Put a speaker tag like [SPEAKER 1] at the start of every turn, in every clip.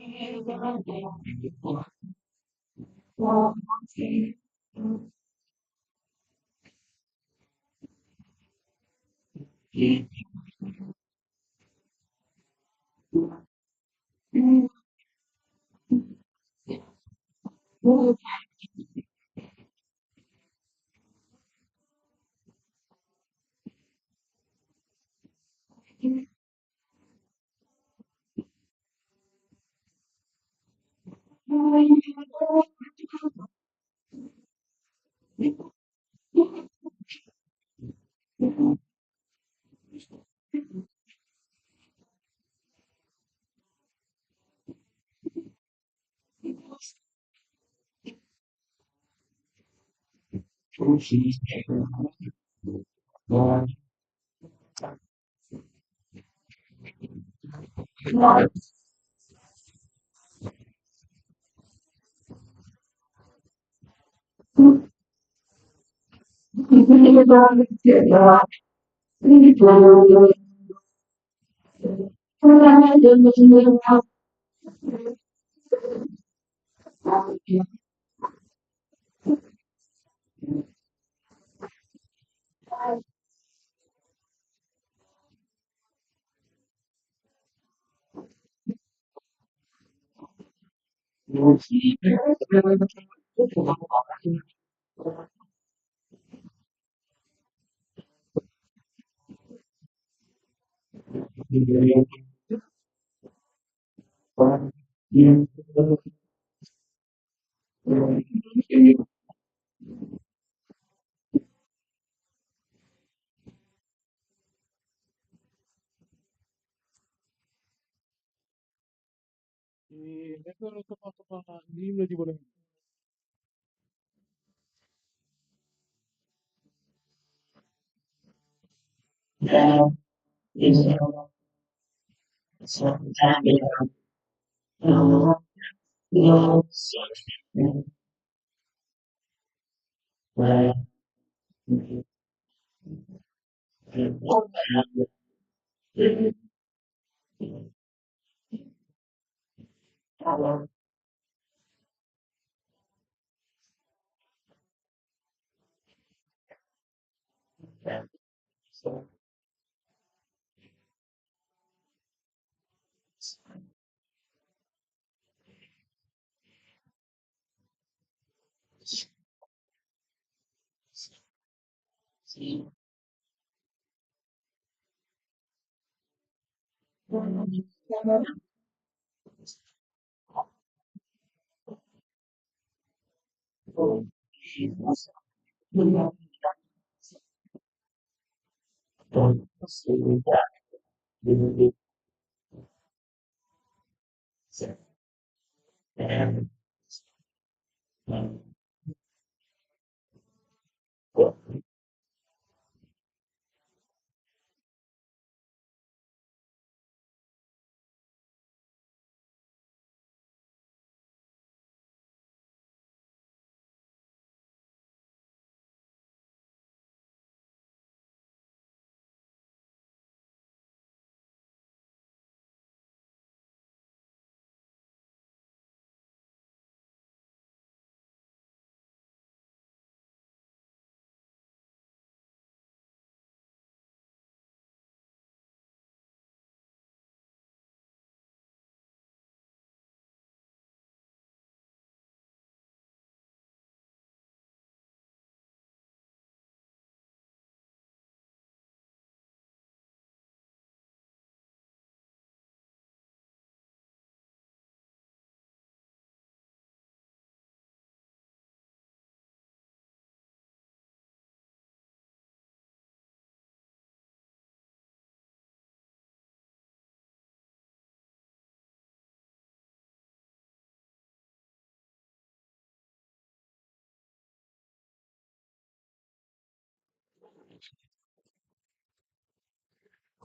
[SPEAKER 1] I mesora nos ta pasa pa himno di Boneiru.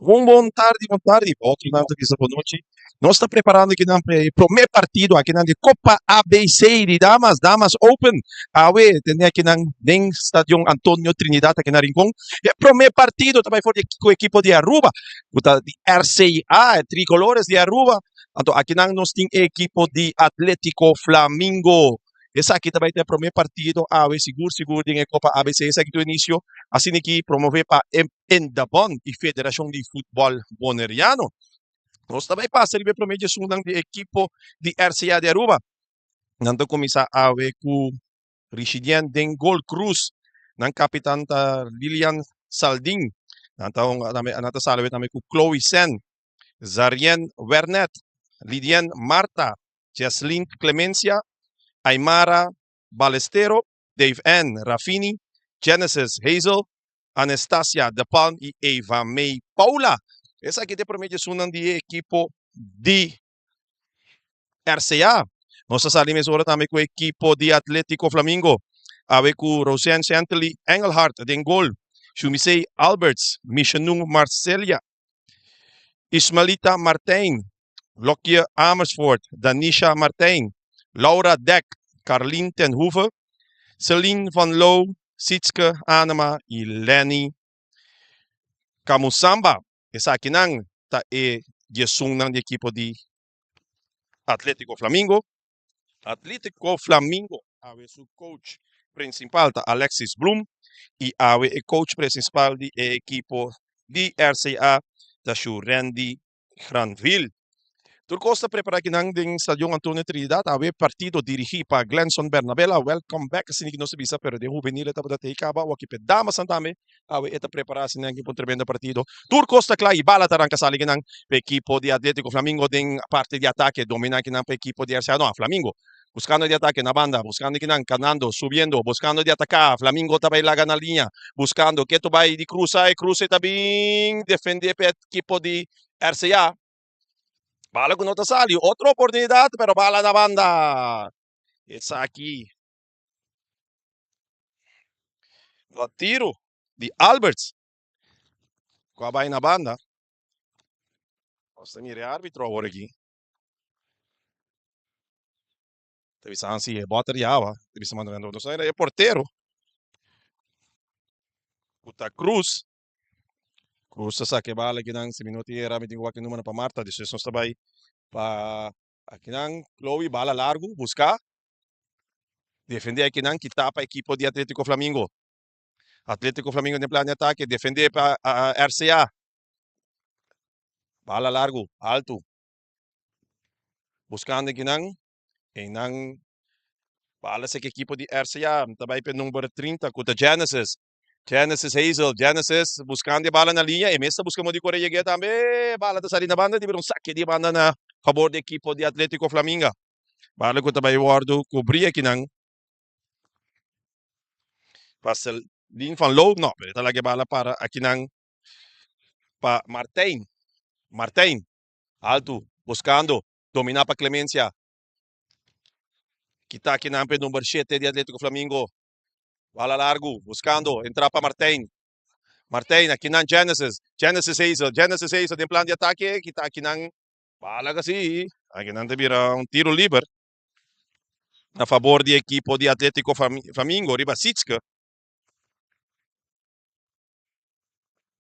[SPEAKER 2] Bon bon tardi, bon tardi. Otro nan ta bisa bon nochi. Nos ta preparando aki nan pa e prome partido aki nan di Copa ABC di Damas, Damas Open. Awe tene aki nan den Stadion Antonio Trinidad aki na Rincon. E prome partido ta bai for di ku ekipo di Aruba, ku ta di RCA, Tricolores di Aruba. Anto akinan nos tin e ekipo di Atletico Flamingo. Esaki ta bai ta e prome partido awe sigur sigur den e Copa ABC. Esaki ta inicio asina ki promove pa Endabon y Federacion di Futbol Boneriano. Nos ta bai pasa riba e prome djesunnan di ekipo di RCA di Aruba. Nan ta kuminsá awe ku Richidien den gol Cruz. Nan kapitan ta Lilian Saldin. Nan ta hunga tambe nan ta sali awe tambe ku Chloe Sen, Zarien Wernet, Lidien Marta, Jesslyn Clemencia, Aymara Balestero, Dave Ann Raffini, Genesis Hazel, Anastasia De Palm i Eva May Paula. Esaki ta e prome djesunnan di e ekipo di RCA. Nos a sali mesora tambe ku ekipo di Atletico Flamingo. Awe ku Roseanne Chantilly Engelhard den gol, Shumisey Alberts, Mishanun Marcelia, Ismaelita Martijn, Lokje Amersfoort, Danisha Martijn, Laura Dek, Carlien ten Hoeve, Celine van Loo, Sietske Anema i Lenny Kamusamba. Esakinan ta e diesunnan di ekipo di Atletico Flamingo. Atletico Flamingo awe su coach principal ta Alexis Bloem y awe e coach principal di e ekipo di RCA ta Shurandy Granville. Tur kos ta prepara kinan den Stadion Antonio Trinidad. Awe partido dirigi pa Glenson Bernabela. Welcome back asina ki nos ta bisa pero den hubenil e tabata tei kaba awor ki p'e damasnan tambe awe e ta prepara asina ki pa un tremendo partido. Tur kos ta kla y bala ta ranka sali kinan p'e ekipo di Atletico Flamingo den parti di atake domina kinan p'e ekipo di RCA no Flamingo buscando di atake na banda buscando kinan canando subiendo buscando di ataka Flamingo ta bay laga na liña buscando keto bay di crusa e crusa e ta bin defende p'e ekipo di RCA. Bala ku no ta sali. Otro oportunidat, pero bala na banda. Esaki lo tiro di Alberts. Ku a bai na banda. Nos ta mira e arbitro awor aki. Ta bisa hansi e boter di awa. Ta bisa manda nos ta mira e portero. Ku ta Cruz. Cruz ta saka e bala akinan, si mi no tin era mi tin ku wak e numero pa Marta, despues nos ta bai pa akinan, Chloe bala largu buska, defende akinan kita pa ekipo di Atletico Flamingo. Atletico Flamingo den plan di atake, defende pa RCA. Bala largu, altu, buskando akinan, einan bala seka ekipo di RCA, ta bai pa e number 30 ku ta Genesis. Genesis Hazel, Genesis buscando e bala na liña, e mes ta busca modo di core yeg'é tambe, bala ta sali na banda, di bira un saque di banda na fabor di ekipo di Atletico Flaminga. Bala cu ta bay wordo cubri akinan pa Celine van Loo, no, pero e ta laga e bala para akinan pa Martijn, Martijn, alto, buscando, domina pa Clemencia, kita akinan pa e number shete di Atletico Flamingo. Bala largu, buskando entra pa Martijn. Martijn, akinan Genesis. Genesis Hazel, Genesis Hazel den plan di atake, kita akinan bala kasi. Akinan ta bira un tiro liber na fabor di ekipo di Atletico Flamingo riba Sietske.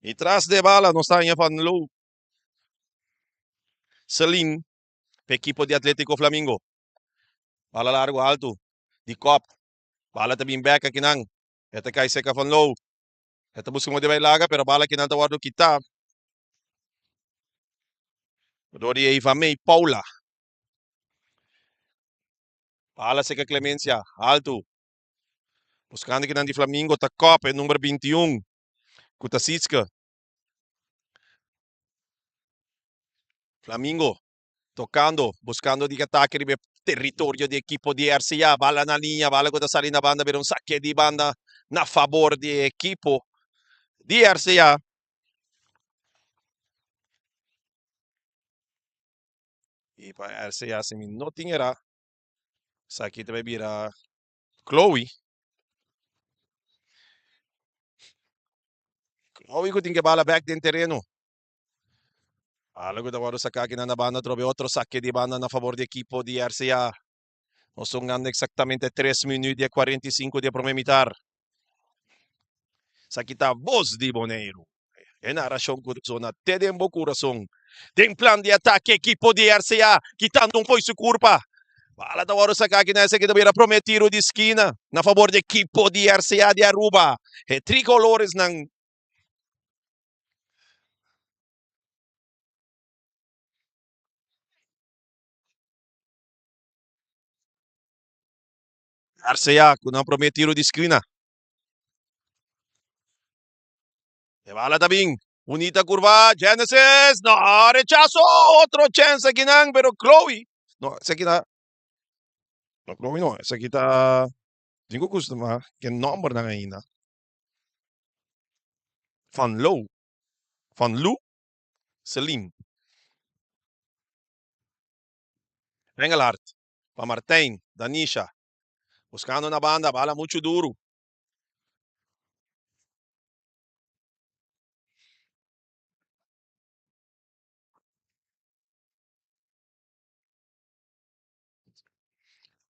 [SPEAKER 2] Y tras de bala nos ta haña Van Loo. Celine, pa ekipo di Atletico Flamingo. Bala largu altu di kop. Bala ta bin bek akinan. E ta kai seka Van Loo. E ta buska modo di bai laga, pero bala akinan ta wordo kita dor di Eva May Paula. Bala seka Clemencia, altu. Buskando akinan di Flamingo ta kop e number 21 ku ta Sietske. Flamingo Tocando, buscando di atake riba e territorio di ekipo di RCA. Bala na liña, bala cu ta sali na banda, bira un saque di banda na fabor di e ekipo di RCA. Y pa RCA si mi no tin era, esaki ta bay bira Chloe. Chloe cu tin ke bala bek den tereno. Algo ta wòrdu saká akinan na banda atrobe otro sake di banda na fabor di ekipo di RCA. Nos ta hungando eksaktamente tres minüt di e 45 di e promé mitar. Esaki ta Bos di Boneiru. E narashon ku ta sona te den bo kurason. Den plan di atake ekipo di RCA kitando un fo'i su kurpa. Bala ta wòrdu saká aki na esaki ta bira promé tiro di skina na fabor di ekipo di RCA di Aruba. E tricoloresnan. RCA ku nan promé tiro di skina. E bala ta bin. Bunita curva. Genesis. No, rechazo. Otro chance aquí nan, pero Chloe. No, esaki ta. No, Chloe no. Esaki ta. Tingo costuma ke nomber nan ainda. Van Loo. Van Loo. Selim. Engelhard. Pa Martijn. Danisha. Buscando na banda. Bala mucho duro.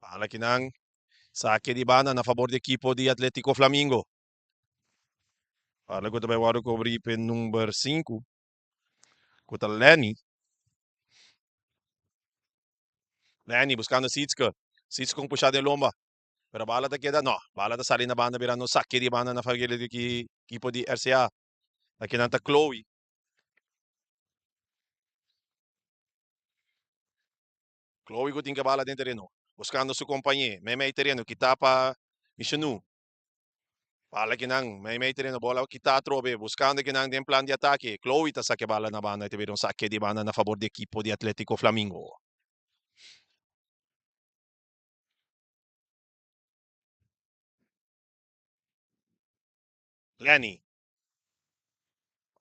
[SPEAKER 2] Bala kinan sake di banda na fabor di ekipo di Atletico Flamingo. Bala ku ta bai wòrdu kobrí p'e number sinku ku ta Lenny. Lenny buskando Sietske. Sietske un pushá den lomba. Pero bala ta keda, no, bala ta sali na banda birando sake di banda na favor di ekipo di RCA. Akinan ta Chloe. Chloe ku tin ke bala den tereno, buskando su kompañé, meimei tereno, kita pa Michenu. Bala kinan, meimei tereno, bola kita atrobe, buskando kinan den plan di atake. Chloe ta sake bala na banda, i ta bira un sake di banda na fabor di ekipo di Atletico Flamingo. Lenny.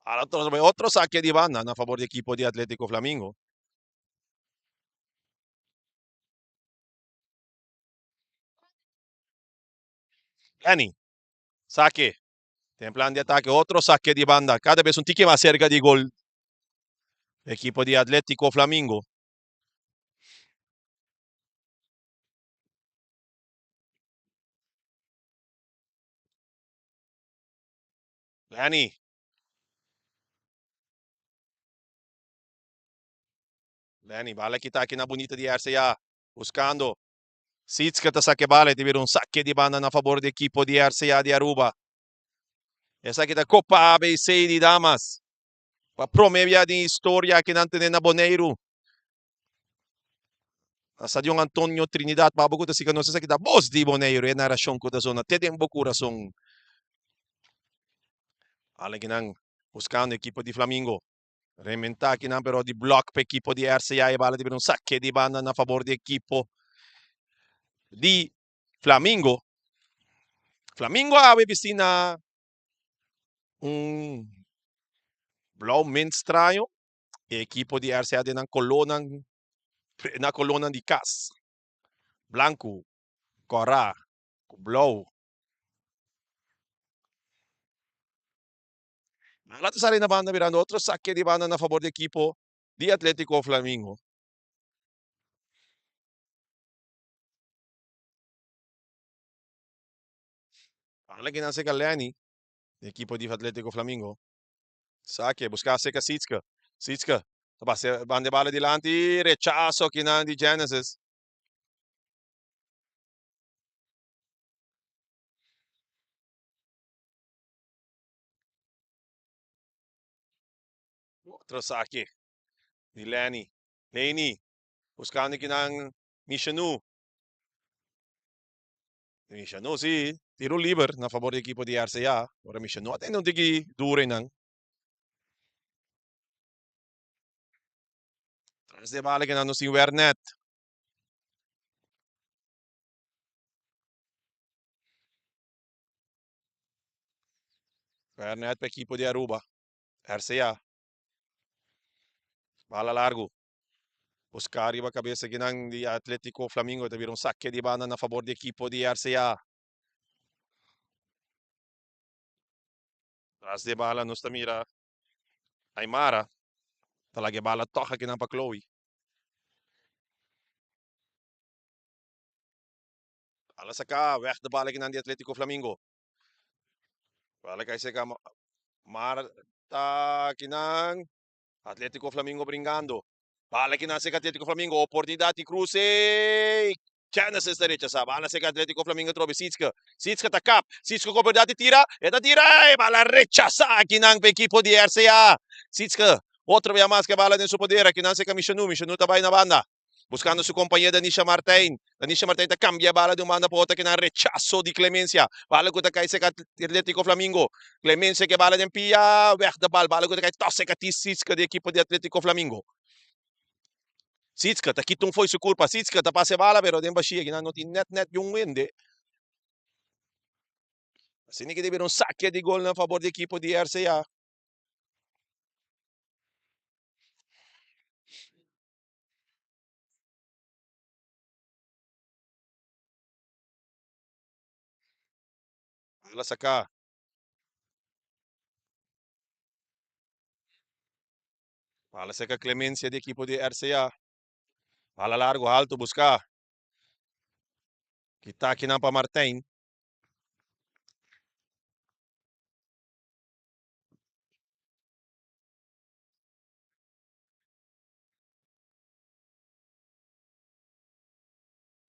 [SPEAKER 2] Ahora otro, otro saque di banda na favor di equipo di Atlético Flamingo. Lenny. Saque. Ten plan di ataque. Otro saque di banda. Cada vez un tiki más cerca di gol. Equipo di Atlético Flamingo. Lenny. Lenny, bala kita aki na bunita di RCA. Buscando. Sietske ta saque bala y ta bira un saque di banda na favor di equipo di RCA di Aruba. Esaki ta Copa ABC di damas. Pa prome bia den historia aki nan tene na Boneiru. Na Stadion Antonio Trinidad pa abo ku ta siga nos esaki ta Bos di Boneiru e narashon ku ta zona te den bo kurason. Ala kinan buskando ekipo di Flamingo. Rementa kinan pero di blok pa ekipo di RCA e bala ta bira un sake di banda na fabor di ekipo di Flamingo. Flamingo awe bisti na un blou mint straño. E ekipo di RCA den nan kolónan, na kolónan di kas. Blanku, kòrá, ku blou. Bala ta sali na banda mirando otro sake di banda na fabor di ekipo di Atletico Flamingo. Bala kinan seka Lenny, di ekipo di Atletico Flamingo. Sake, buska seka Sietske. Sietske ta pasa banda e bala dilanti, rechaso kinan di Genesis. Otro sake di Lenny. Lenny buskando kinan Michenu. Michanu si, tiro liber na fabor di ekipo di RCA. Ora Michanu a tende un tiki duro einan. Tras di e bala kinan nos tin Wernet. Wernet pa ekipo di Aruba. RCA. Bala largu. Busca riba cabeza kinan di Atletico Flamingo ta bira un saque di banda na fabor di equipo di RCA. Tras di e bala nos ta mira Aymara ta laga e bala toch akinan pa Chloe. Bala saca weg de bala kinan di Atletico Flamingo. Bala cay seca Marta kinan. Atletico Flamingo bringando. Bala ki nan seka Atletico Flamingo. Oportunidad di cruce. Genesis ta rechasa. Bala seka Atletico Flamingo trobe Sietske. Sietske ta kap. Sietske ku oportunidad di tira. E ta tira. E bala rechasa akinan pa ekipo di RCA. Sietske otro bia mas ku e bala den su poder. Akinan seka Michenu. Michenu ta bai na banda. Buscando su compañera Danisha Martijn. Danisha Martijn ta cambia e bala di un banda pa otro akinan rechaso di Clemencia. Bala cu ta cay cerca Atletico Flamingo. Clemencia ke bala den pia, weg de bal. Bala cu ta cay toch cerca Tis Sietske di ekipo di Atletico Flamingo. Sietske ta kita un fo'i su curpa. Sietske ta pasa e bala pero den bashia akinan no tin net net yun wende. Asina ke ta bira un sake di gol na favor di ekipo di RCA. Bala saká. Bala seka Clemencia di ekipo di RCA. Bala largo alto buská. Kita akinan pa Martijn.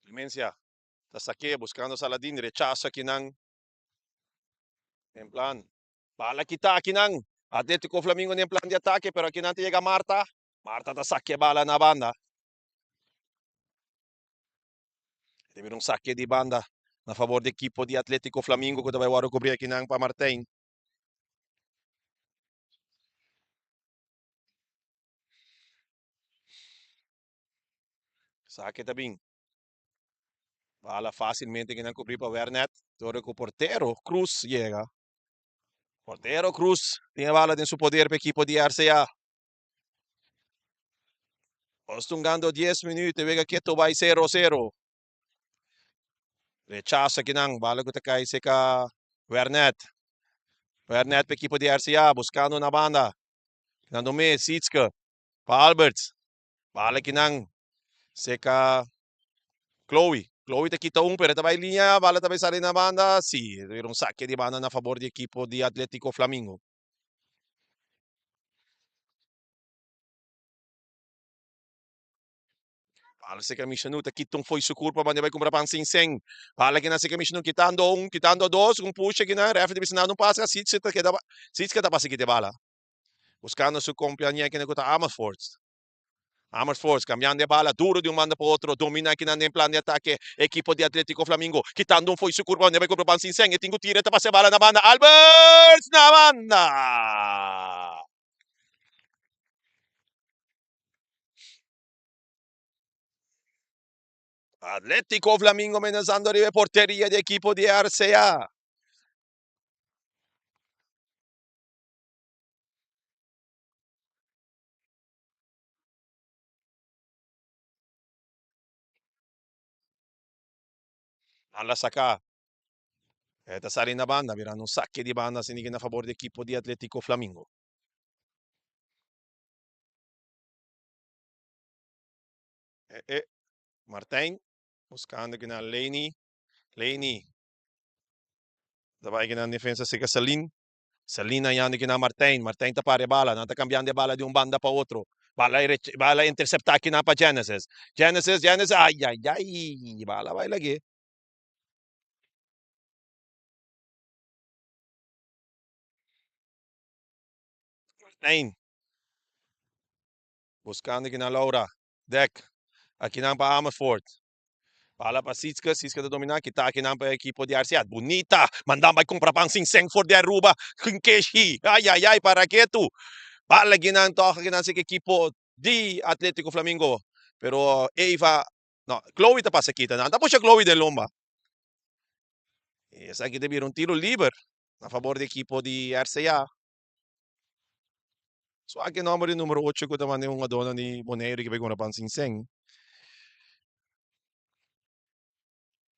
[SPEAKER 2] Clemencia ta sak'é buscando Saladin, rechazo akinan den plan. Bala kita akinan. Atletico Flamingo den plan di atake, pero akinan ta yega Marta. Marta ta sak'é bala na banda. Ta bira un sake di banda na favor di ekipo di Atletico Flamingo ku ta bai wòrdu kubrí akinan pa Martijn. Sake ta bin. Bala fácilmente kinan kubrí pa Wernet. Dor ku portero Cruz yega. Portero Cruz tin e bala den su poder pa ekipo di RCA. Nos tungando 10 minuut e wega keto bai 0-0. Rechazo kinan, bala ku ta kai seka Wernet. Wernet pa ekipo di RCA buskando na banda. Nan Domé, Sietske, pa Alberts. Bala kinan seka Chloe. Chloe ta kita un, pero e ta bai liña, bala ta bai sali na banda. Sí, e ta bira un sake di banda na fabor di ekipo di Atletico Flamingo. Bala seka Mishanu ta kita un fo'i su kurpa banda e bai kumpra pan sin sen. Bala kinan seka Mishanu kitando un, kitando dos, un pusha kinan, rèfri ta bisa nan un pasa, Sietske ta keda, Sietske ta pasa kita e bala. Buscando su compañía kende cu ta Amersfoort. Amersfoort cambiando e bala duro di un banda pa otro, domina akinan den plan di atake ekipo di Atletico Flamingo, kitando un fo'i su curva unda e bai cobra pan sin sen, e tin cu tira e ta pasa e bala na banda, Alberts na banda! Atletico Flamingo menazando riba e porteria di ekipo di RCA. Nan la saca. E ta sali na banda, mirando un saque di banda asina na favor di equipo di Atletico Flamingo. E, e, Martijn, buscando aki na Leni. Leni, ta bai aki na defensa cerca Celine. Celine a yanda aki na Martijn. Martijn ta para e bala. Nan ta cambiando e bala di un banda pa otro. Bala bala intercepta aki na pa Genesis. Genesis, Genesis, ay, ay, ay. Bala bai lag'é. Martijn. Buscando aki na Laura. Dek. Aki nan pa Amersfoort. Bala pa Sietske, Sietske ta domina, kita akinan pa ekipo di RCA. Bunita! Mandan bai kumpra pan sin sen for di Aruba. Kinkeshi! Ay ay ay para ketu! Bala akinan tòg akinan seki ekipo di Atletico Flamingo. Pero Eva, no, Chloe ta pasa kita. Nan ta pusha Chloe den lomba. Esaki ta bira un tiro liber na fabor di ekipo di RCA. So aki e nomber di numero ocho ku ta manda e hungadónan di Boneiru ki bai kumpra pan sin sen.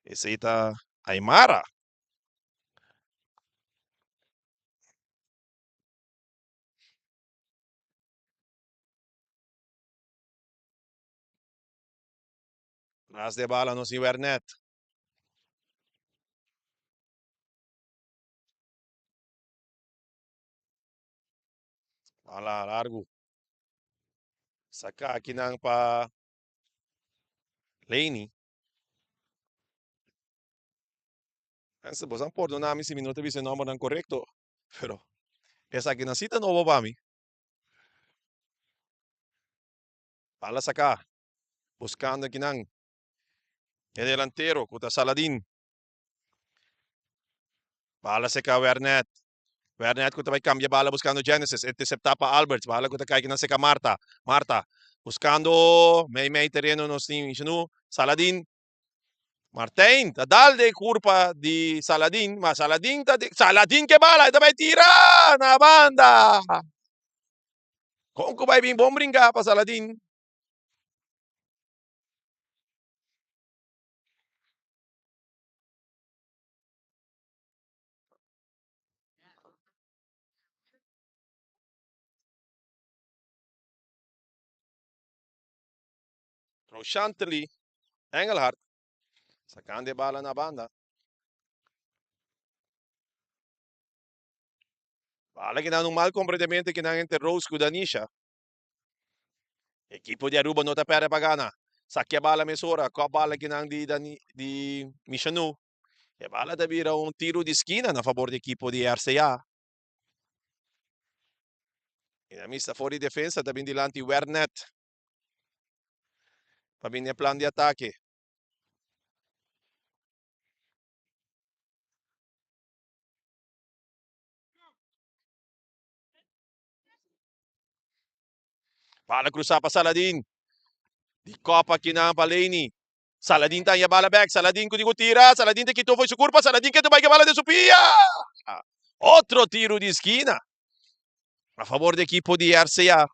[SPEAKER 2] Esei ta Aymara. Tras di e bala nos tin Wernet. Bala largu. Saka akinan pa Laney. Mensen, boso a pordona mi si mi no ta bisa e nombernan korekto, pero esakinan si ta nobo pa mi. Bala saka, buskando akinan e delantero ku ta Saladin. Bala seka Wernet. Wernet ku ta bai kambia bala buskando Genesis. Interceptá pa Alberts. Bala ku ta kai kinan seka Marta. Marta buskando mei mei tereno nos tin Shenu. Saladin. Martijn ta dal den kurpa di Saladin. Ma Saladin ta di Saladin ke bala e ta bai tira na banda. Kon ku bai bin bon brinká pa Saladin. Roshantely Engelhardt sacando e bala na banda. Bala que dan un mal comprendimiento que dan entre Rose cu Danisha. Equipo di Aruba no ta perde pa gana. Sakia bala mesora. Kop bala kinan di Dani, di Michanu. E bala ta bira un tiro di skina na favor di equipo di RCA. E na mista for di defensa ta bin dilanti Wernet. Pa bin e plan di atake. Bala cruzá pa Saladin. Di kopa kinan pa Leni. Saladin ta haña bala bek. Saladin ku di ku tira. Saladin ta kitó fo'i su kurpa. Saladin ke ta bai ke bala den su pia. Otro tiro di skina. A favor di ekipo di RCA.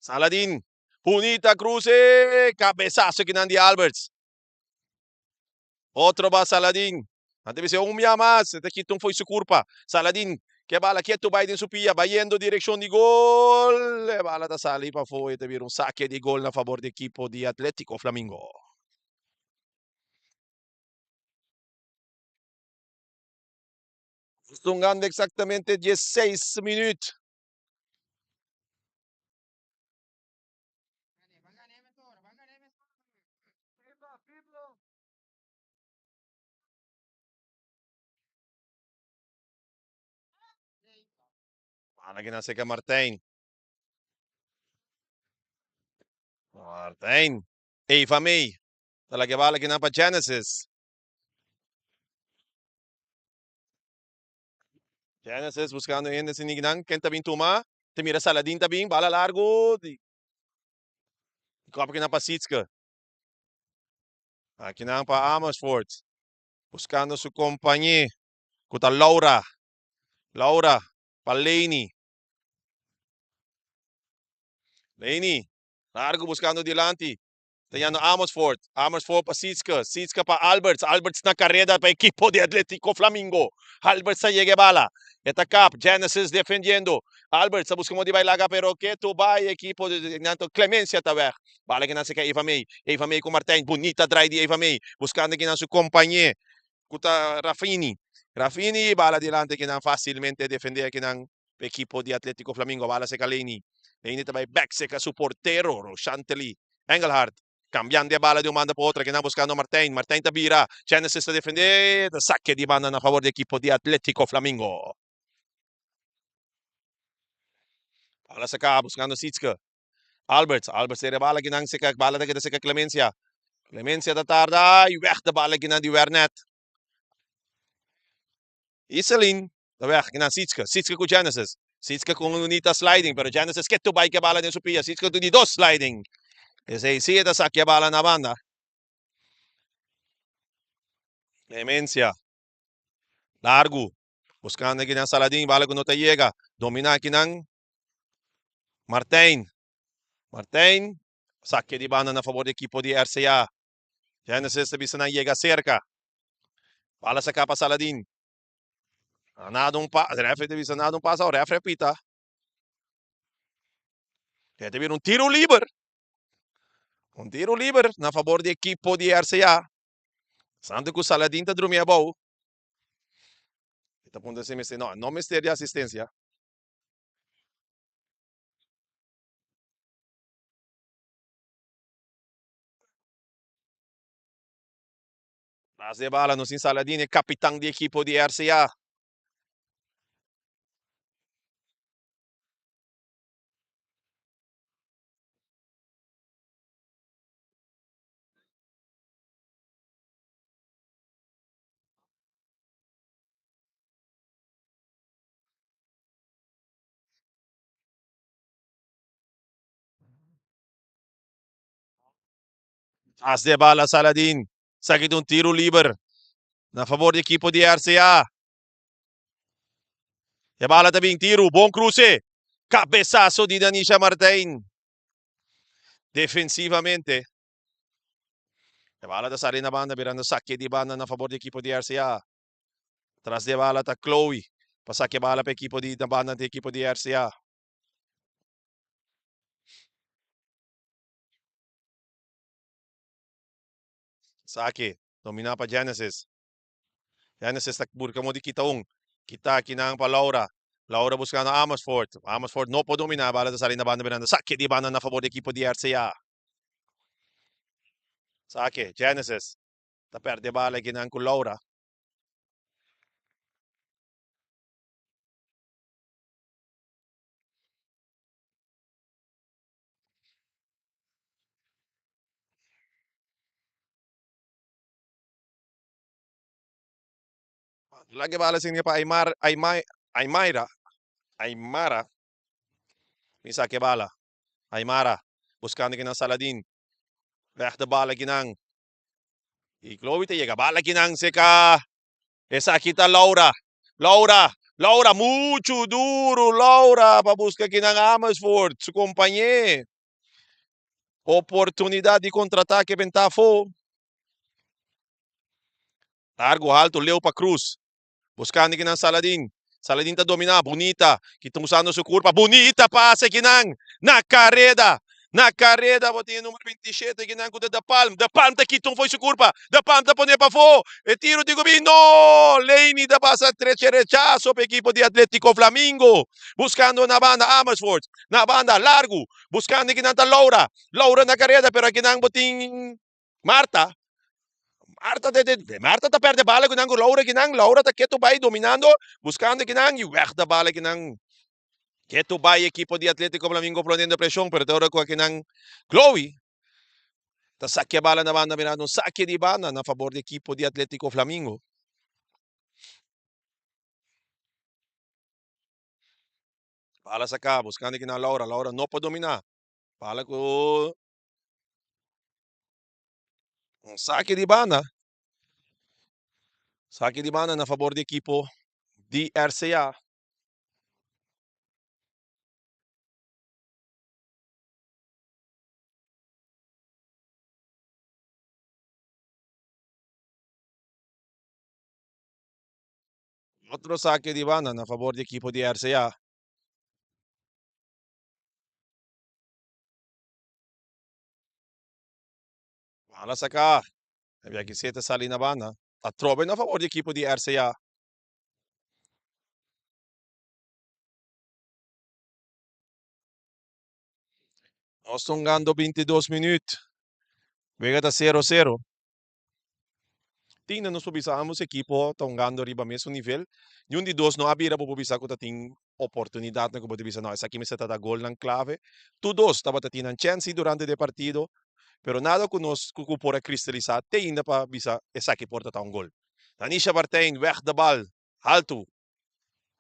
[SPEAKER 2] Saladin, bunita cruce, cabezazo kinan di Alberts. Otro ba Saladin. Nan ta bisa un bia mas, e ta kita un fo'i su curpa. Saladin, ke bala ketu bai den su pia, bayendo direccion di gol. E bala ta sali pafó, e ta bira un saque di gol na favor di ekipo di Atletico Flamingo. Stungando exactamente 16 minuut. Bala ki na seka Martijn. Martijn. Eva May. Ta laga e bala ki na pa Genesis. Genesis buscando hende sin nan. Ken ta bin tuma? Te mira Saladin ta bin. Bala largo. Di kop ki nan pa Sietske. Aki nan pa Amersfoort. Buscando su compañé. Ku ta Laura. Laura pa Leni. Leni. Largo buscando dilanti. Ta yendo Amersfoort. Amersfoort pa Sietske. Sietske pa Alberts. Alberts na careda pa equipo di Atletico Flamingo. Alberts ta yega e bala. E ta kap. Genesis defendiendo. Alberts ta busca modo di bai laga pero ketu bai equipo di nanto Clemencia ta weg. Bala kinan seka Eva May. Eva May cu Martijn. Bunita draai di Eva May. Buscando kinan su compañe cu ta Raffini. Raffini bala dilanti kinan facilmente defende kinan equipo di Atletico Flamingo. Bala seka Leni. Leni ta bai bek seka su portero Roshantely Engelhardt. Cambiando e bala di un banda pa otro. Kinan buscando Martijn. Martijn ta bira. Genesis ta defende. Ta sake di banda na favor di equipo di Atletico Flamingo. Bala saka buscando Sietske. Alberts. Alberts ta bala kinan seka. Bala ta keda seka Clemencia. Clemencia ta tarda. Y weg de bala kinan di Wernet. Iselin ta weg kinan Sietske. Sietske ku Genesis. Sietske ku un unita sliding, pero Genesis ketu bai ke bala den su pia. Sietske ku di dos sliding. Esei si e ta sakia bala na banda. Clemencia. Largu. Buscando kinan Saladin, bala ku no ta yega. Domina kinan Martijn. Martijn. Sakia di banda na favor di ekipo di RCA. Genesis ta bisa nan yega cerca. Bala saca pa Saladin. Nada un pa, refri ta bisa nada un pasa, refri a pita. E ta bira un tiro liber. Un tiro liber na fabor di ekipo di RCA. Santo ku Saladin ta drumi abou. E ta puntra si mester, no, no mester di asistencia. Tras di e bala nos tin Saladin, e kapitan di ekipo di RCA. Tras di e bala Saladin sa kita un tiro liber na favor di ekipo di RCA. E bala ta bin tiro, bon cruce. Cabezazo di Danisha Martijn. Defensivamente. E bala ta sali na banda, birando saque di banda na favor di ekipo di RCA. Tras di e bala ta Chloe pa saque e bala pa ekipo di na banda di ekipo di RCA. Saque, domina pa Genesis. Genesis ta burka mo di kita un. Kita akinan pa Laura. Laura buskando Amersfoort. Amersfoort no por domina. Bala ta sali na banda mirando. Sake di banda na fabor di ekipo di RCA. Sake, Genesis ta perde bala akinan ku Laura. Laga e bala sin pa Aymar, Aymai, Aymaira, Aymara. Bin saka e bala. Aymara buskando kinan Saladin. Leg de bala kinan. I Chloe ta yega bala kinan seka. Esaki ta Laura. Laura, Laura muchu duru Laura pa buska kinan Amersfoort, su kompañé. Oportunidat di kontratake bentá afó. Largo alto leu pa Cruz. Buscando kinan Saladin. Saladin ta domina. Bunita. Ki ta usando su curpa. Bunita pase kinan. Na careda. Na careda bo tin e numero 27 kinan cu ta De Palm. De Palm ta kita un fo'i su curpa. De Palm ta pone pafó. E tiro tin cu bin. No! Laney ta pasa treche rechazo pa ekipo di Atletico Flamingo. Buscando na banda Amersfoort. Na banda largo. Buscando kinan ta Laura. Laura na careda pero akinan bo tin Marta. Marta te, te, Marta ta perde bala kinan ku Laura kinan. Laura ta ketu bai dominando, buscando kinan y weg de bala kinan. Ketu bai equipo di Atletico Flamingo poniendo presión, pero te ora ku akinan Chloe ta saque bala na banda mirando un saque di banda na favor di equipo di Atletico Flamingo. Bala saca, buscando kinan Laura. Laura no por domina. Bala ku un sake di banda. Sake di banda na fabor di ekipo di RCA. Otro sake di banda na fabor di ekipo di RCA. Bala saca. E biaha ki ta sali na banda. Atrobe na favor di ekipo di RCA. Nos ta hungando 22 minuut. Wega ta 0-0. Tin nos por bisa ambos ekipo ta hungando riba mesun nivel. Niun di dos no a bira bo por bisa ku ta tin oportunidatnan ku bo ta bisa no esaki mester ta ta golnan klave. Tur dos tabata tin nan chènsi durante di e partido, pero nada ku nos ku por a kristalisá te ainda pa bisa esaki por ta ta un gol. Danisha Martijn wèg de bal haltu.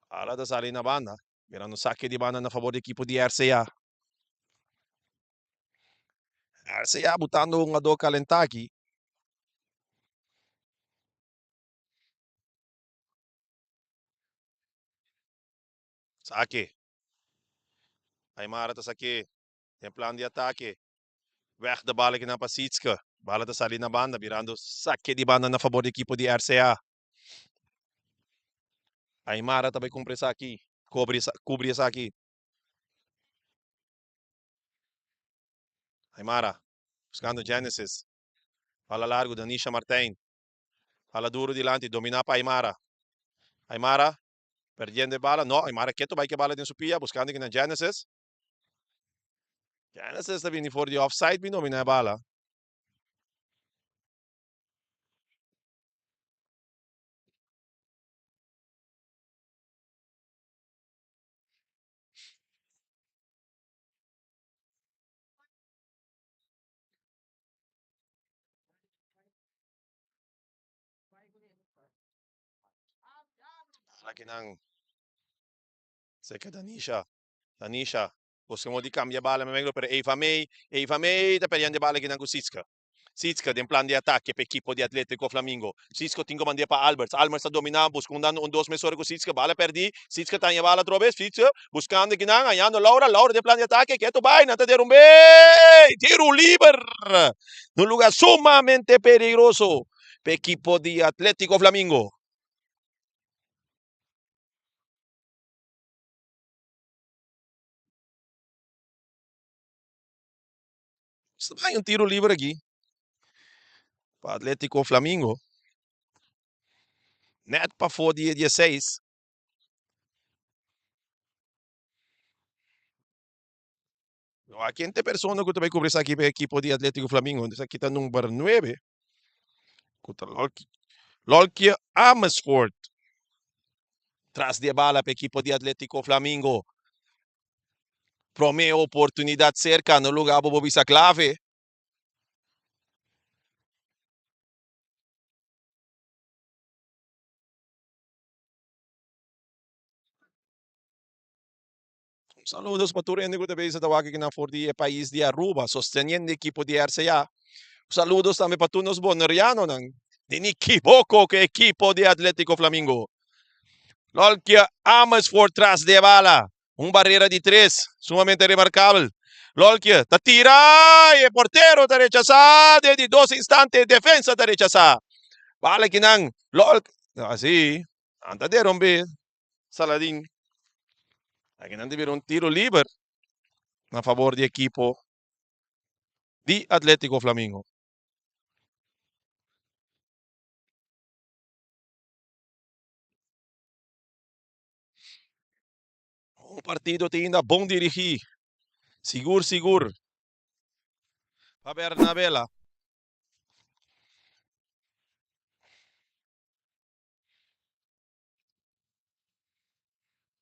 [SPEAKER 2] Ala ta sali na banda. Mirando sake di banda na fabor di ekipo di RCA. RCA butando hungadó kalentá aki. Sake. Aymara ta sake den plan di atake. Weg de bala kinan pa Sietske. Bala ta sali na banda birando sake di banda na fabor di ekipo di RCA. Aymara ta bai kumpra esaki, kubri esaki. Aymara. Buscando Genesis. Bala largo, Danisha Martijn. Bala duro dilanti, domina pa Aymara. Aymara, perdiendo e bala. No, Aymara keto bai ke bala den su pia, buscando kinan Genesis. Genesis ta bini for di offside bin domina e bala. Akinan seka Danisha. Danisha busca modo di cambia bala memeglo pero Eva May, Eva May ta peleando e bala akinan cu Siska. Siska den plan di atake pa ekipo di Atletico Flamingo. Siska tin comand'é pa Alberts. Alberts ta domina, busca un dando un dos mesora cu Siska. Bala perdi. Siska ta haña bala atrobe. Siska buscando akinan, hañando Laura. Laura den plan di atake. Keto bai, nan ta derumbe! Tiro liber! Na un lugar sumamente peligroso pa ekipo di Atletico Flamingo. Sta un tiro liber aki pa Atletico Flamingo. Net pafó di e dieseis. No a kente persona ku ta bai kubri esaki pa e ekipo di Atletico Flamingo. Esaki ta number nuebe ku ta Lolkie Amersfoort. Tras di e bala pa ekipo di Atletico Flamingo. Prome oportunidad cerca, no lugar bo bo bisa clave. Saludos pa tur hende ku ta bisa ta wak akinan for di e pais di Aruba, sosteniendo e ekipo di RCA. Saludos tambe pa tur nos bonerianonan. Ni ni kiboko ku e ekipo di Atletico Flamingo. Lolkia Amersfoort tras di e bala. Un barrera di tres, sumamente remarkabel. Lolkia ta tira y e portero ta rechasá. Den di dos instante e defensa ta rechasá. Bala kinan Lolk, así, nan ta derumbe Saladin. Akinan ta bira un tiro liber na fabor di ekipo di Atletico Flamingo. Un partido te ainda bon dirigí. Sigur, sigur. Pa Bernabela.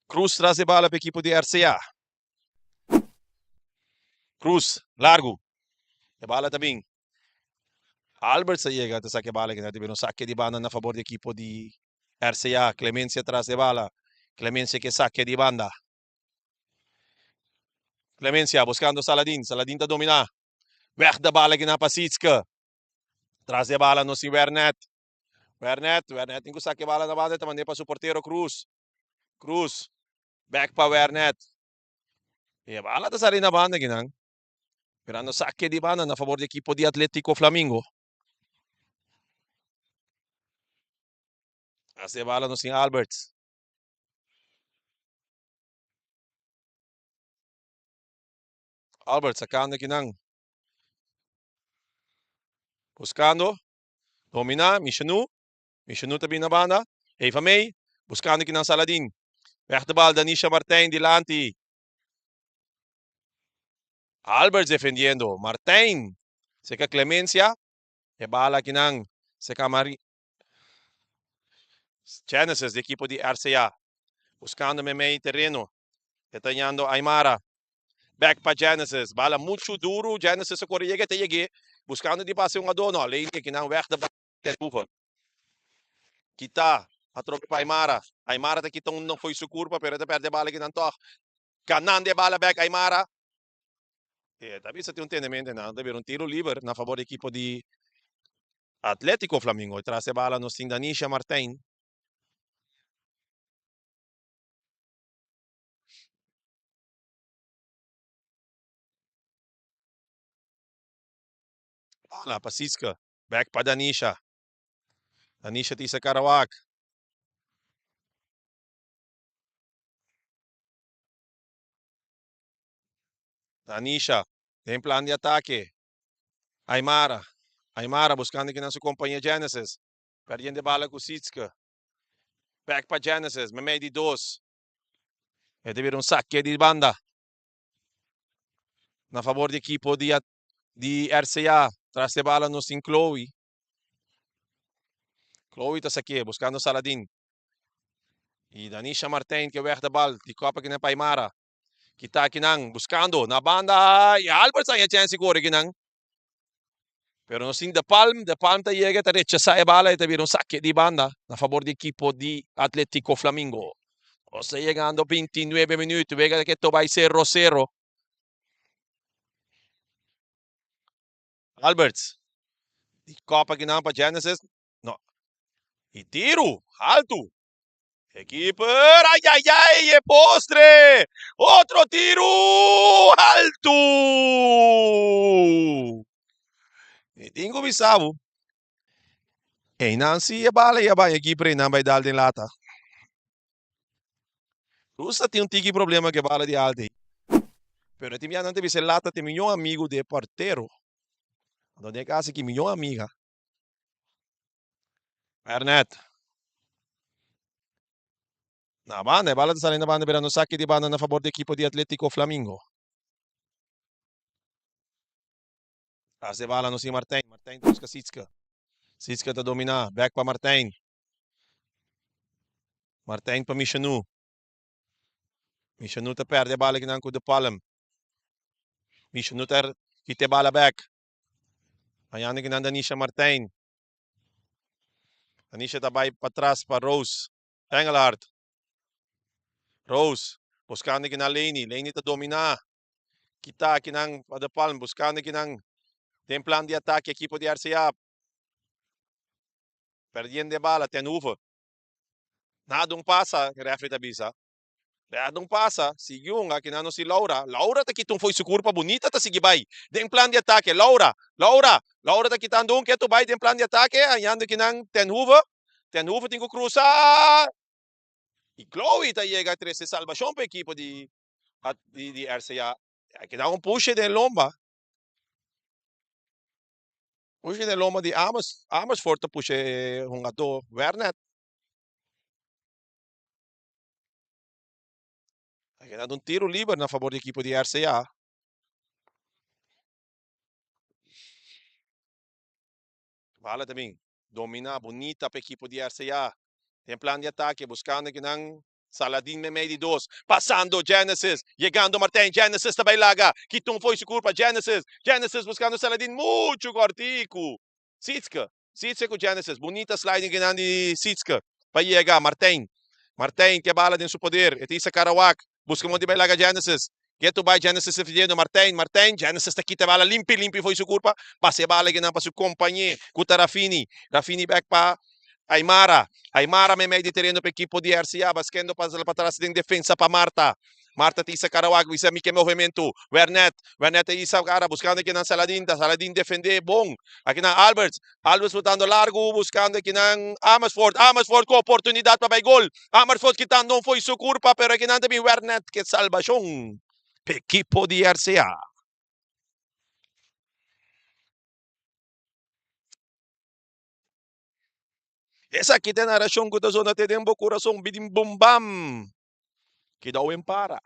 [SPEAKER 2] Cruz tras e bala pa ekipo di RCA. Cruz, largu. E bala ta bin. Alberts a yega ta saka e bala kina ta bira un sake di banda na fabor di ekipo di RCA. Clemencia tras e bala. Clemencia ke sake di banda. Clemencia buscando Saladin. Saladin ta domina. Weg de bala kina pa Sietske. Tras e bala nos tin Wernet. Wernet, Wernet tin ku saka e bala na banda ta mand'é pa su portero Cruz. Cruz. Bek pa Wernet. E bala ta sali na banda kinan. Mirando sake di banda na fabor di ekipo di Atletico Flamingo. Hace bala nos tin Alberts. Albert sacando kinan. Buscando. Domina, Michenu. Michenu ta bin na banda. Eva May. Buscando kinan Saladin. Weg de bal Danisha Martijn dilanti. Alberts defendiendo. Martijn. Seca Clemencia. E bala akinan. Seca Mari. Genesis di equipo di RCA. Buscando memey terreno. E ta yando Aymara. Back pa Genesis. Bala mucho duro. Genesis a corre yega te yeg'é. Buscando di pase un adó. No, alleen akinan weg de bala. Terhoeven. Kita. Atrobe pa Aymara. Aymara ta kita un fo'i su curpa pero e ta perde e bala akinan tog. Ganando e bala bek Aymara. E ta bisa tin un tendemente nan ta bira un tiro liber na fabor di ekipo di Atletico Flamingo. Tras e bala nos tin Danisha Martijn. Bala pa Siska. Bek pa Danisha. Danisha ta isa Karawak. Danisha den plan di atake. Aymara. Aymara buskando kinan su kompañé Genesis. Perdiendo e bala ku Sietske. Bek pa Genesis, meimei di dos. E ta bira un sake di banda na fabor di ekipo di di RCA. Tras di e bala nos tin Chloe. Chloe ta sake buskando Saladin. I Danisha Martijn ke wèg de bal di kòp akinan pa Aymara. Kita akinan buskando na banda i Alberts haña chèns di kore akinan. Pero nos tin De Palm, De Palm ta yega ta rechasá e bala i ta bira un sake di banda na fabor di ekipo di Atletico Flamingo. Nos ta yegando 29 minuut, wega ke to bai sero sero. Alberts di kòp akinan pa Genesis. No. I tiru haltu. E keeper, ay ay ay, e postre! Otro tiru haltu! Mi tin ku bisa bo, einan si e bala ya bai e keeper einan bai dal den lata. Rusa tin un tiki problema ku e bala di alta ei. Pero e tin biaha nan ta bisa e lata ta e miñó amigu di e portero. Anto den e kas aki miñó amiga. Ernet. Na banda, e bala ta sali na banda birando saki di banda na fabor di ekipo di Atletico Flamingo. Tras e bala nos tin Martijn. Martijn ta buska Sietske. Sietske ta domina. Bek pa Martijn. Martijn pa Michanu. Michanu ta perde e bala kinan ku De Palm. Michanu ta kita e bala bek. Hañando kinan Danisha Martijn. Anisha ta bai patras pa Rose Engelhard. Rose buskando kinan Leni. Leni ta dominá. Kita kinan pa De Palm buskando kinan den plan di atake ekipo di RCA. Perdiendo e bala Ten Hoeve. Nada un pasa, refri ta bisa. Bèrdè un pasa, sigui un, akinan nos tin Laura. Laura ta kita un fo'i su kurpa bunita ta sigui bai den plan di atake. Laura, Laura, Laura ta kitando un ketu bai den plan di atake, hañando kinan Ten Hoeve. Ten Hoeve tin ku krusa i Chloe ta yega a trese salbashon pa ekipo di di RCA. A keda un pushe den lomba. Pushe den lomba di Ames, Amersfoort ta pushe e hungadó Wernet. A keda un tiro liber na fabor di ekipo di RCA. Bala ta bin domina bunita pa ekipo di RCA. Den plan di atake buskando kinan Saladin meimei di dos. Pasando Genesis. Yegando Martijn. Genesis ta bai laga. Kita un fo'i su kurpa Genesis. Genesis buskando Saladin muchu kòrtiku. Sietske. Sietske ku Genesis. Bunita sliding kinan di Sietske pa yega Martijn. Martijn ke bala den su poder. E ta isa Karawak. Buska mon di bai laga Genesis. Ketu bai Genesis defendiendo Martijn. Martijn. Genesis ta kita e bala limpi limpi fo'i su kurpa. Pasa e bala kinan pa su kompañé ku ta Rafini. Rafini bek pa Aymara. Aymara meimei di tereno pa ekipo di RCA. Baskendo pasa patras den defensa pa Marta. Marta ta isa Karawak bisa mi ke movementu. Wernet. Wernet ta isa kara buskando kinan Saladin. Ta Saladin defende bon. Akinan Alberts. Alberts botando largu buskando kinan Amersfoort. Amersfoort ku oportunidat pa bai gol. Amersfoort kitando un fo'i su kurpa pero akinan ta bin Wernet ke salbashon pa ekipo di RCA. Esaki ta e narashon ku ta zona te den bo kurason, bidim bum bam! Kidao en para.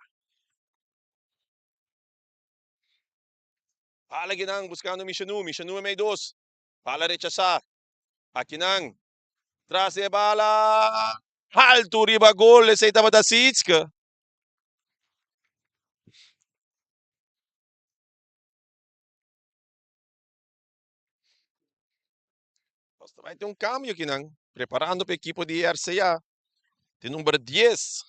[SPEAKER 2] Bala akinan buskando Mishanu, Mishanu e mei dos. Bala rechasá. Akinan tras di e bala haltu riba gol, esei tabata Sietske. Nos ta bai tin un cambio akinan, preparando pa ekipo di RCA. Tin number 10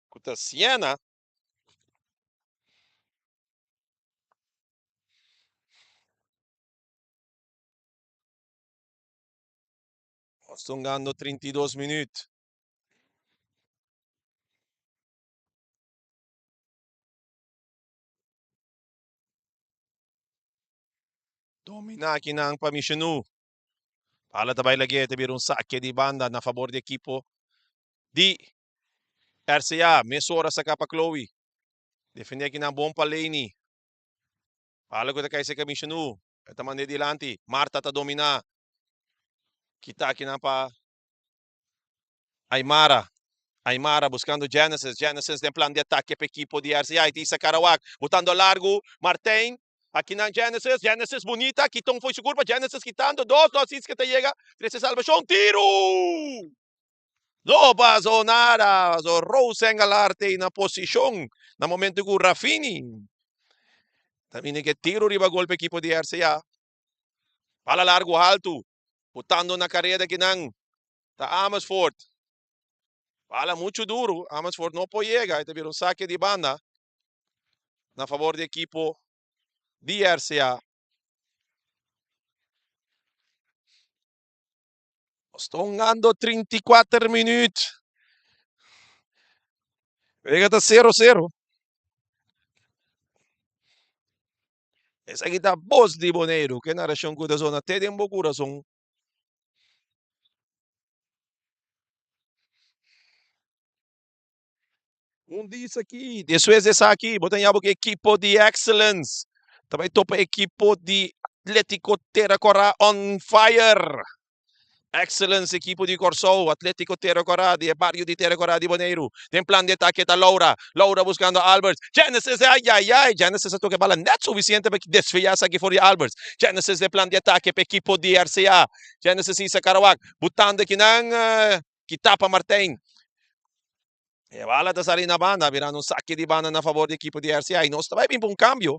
[SPEAKER 2] ku ta Siena. Nos ta hungando 32 minuut. Domina akinan pa Michenu. Bala ta bai lag'é, ta bira un sake di banda na fabor di ekipo di RCA. Mesora saka pa Chloe. Defendé akinan bon pa Leni. Bala ku ta kai serka Mishanu. E ta mand'é dilanti. Marta ta dominá. Kita akinan pa Aymara. Aymara buskando Genesis. Genesis den plan di atake pa ekipo di RCA. I ta Isa Karawak botando largu. Martijn. Akinan Genesis. Genesis bunita. Kita un fo'i sigur pa Genesis kitando dos. Dos Sietske ta yega. Trese salbashon. Tiru! No pasó nada, pasó Rosengelaar t'ei na posishon na momento ku Rafini ta bini ke tiro riba gol pa ekipo di RCA. Bala largu haltu, botando na kareda kinan ta Amersfoort. Bala muchu duru, Amersfoort no por yega, e ta bira un sake di banda na fabor di ekipo di RCA. Nos ta hungando 34 minuut. Wega ta 0-0. Esaki ta bos di Boneiru, ke narashon ku ta zona te den bo kurason. Un dis aki, despues di esaki, bo ta ña bo ku ekipo di Excellence ta bai topa ekipo di Atletico Tera Kora on fire. Excellence ekipo di Kòrsou, Atletico Tera Kora di e bario di Tera Kora di Boneiru. Den plan di atake ta Laura, Laura buskando Alberts. Genesis, ay ay ay, Genesis a toka e bala nèt sufisiente pa desviá esaki for di Alberts. Genesis den plan di atake pa ekipo di RCA. Genesis Isa Karawak butando kinan Kita pa Martijn. E bala ta sali na banda, birando un sake di banda na favor di ekipo di RCA. I nos ta bai bin pa un kambio.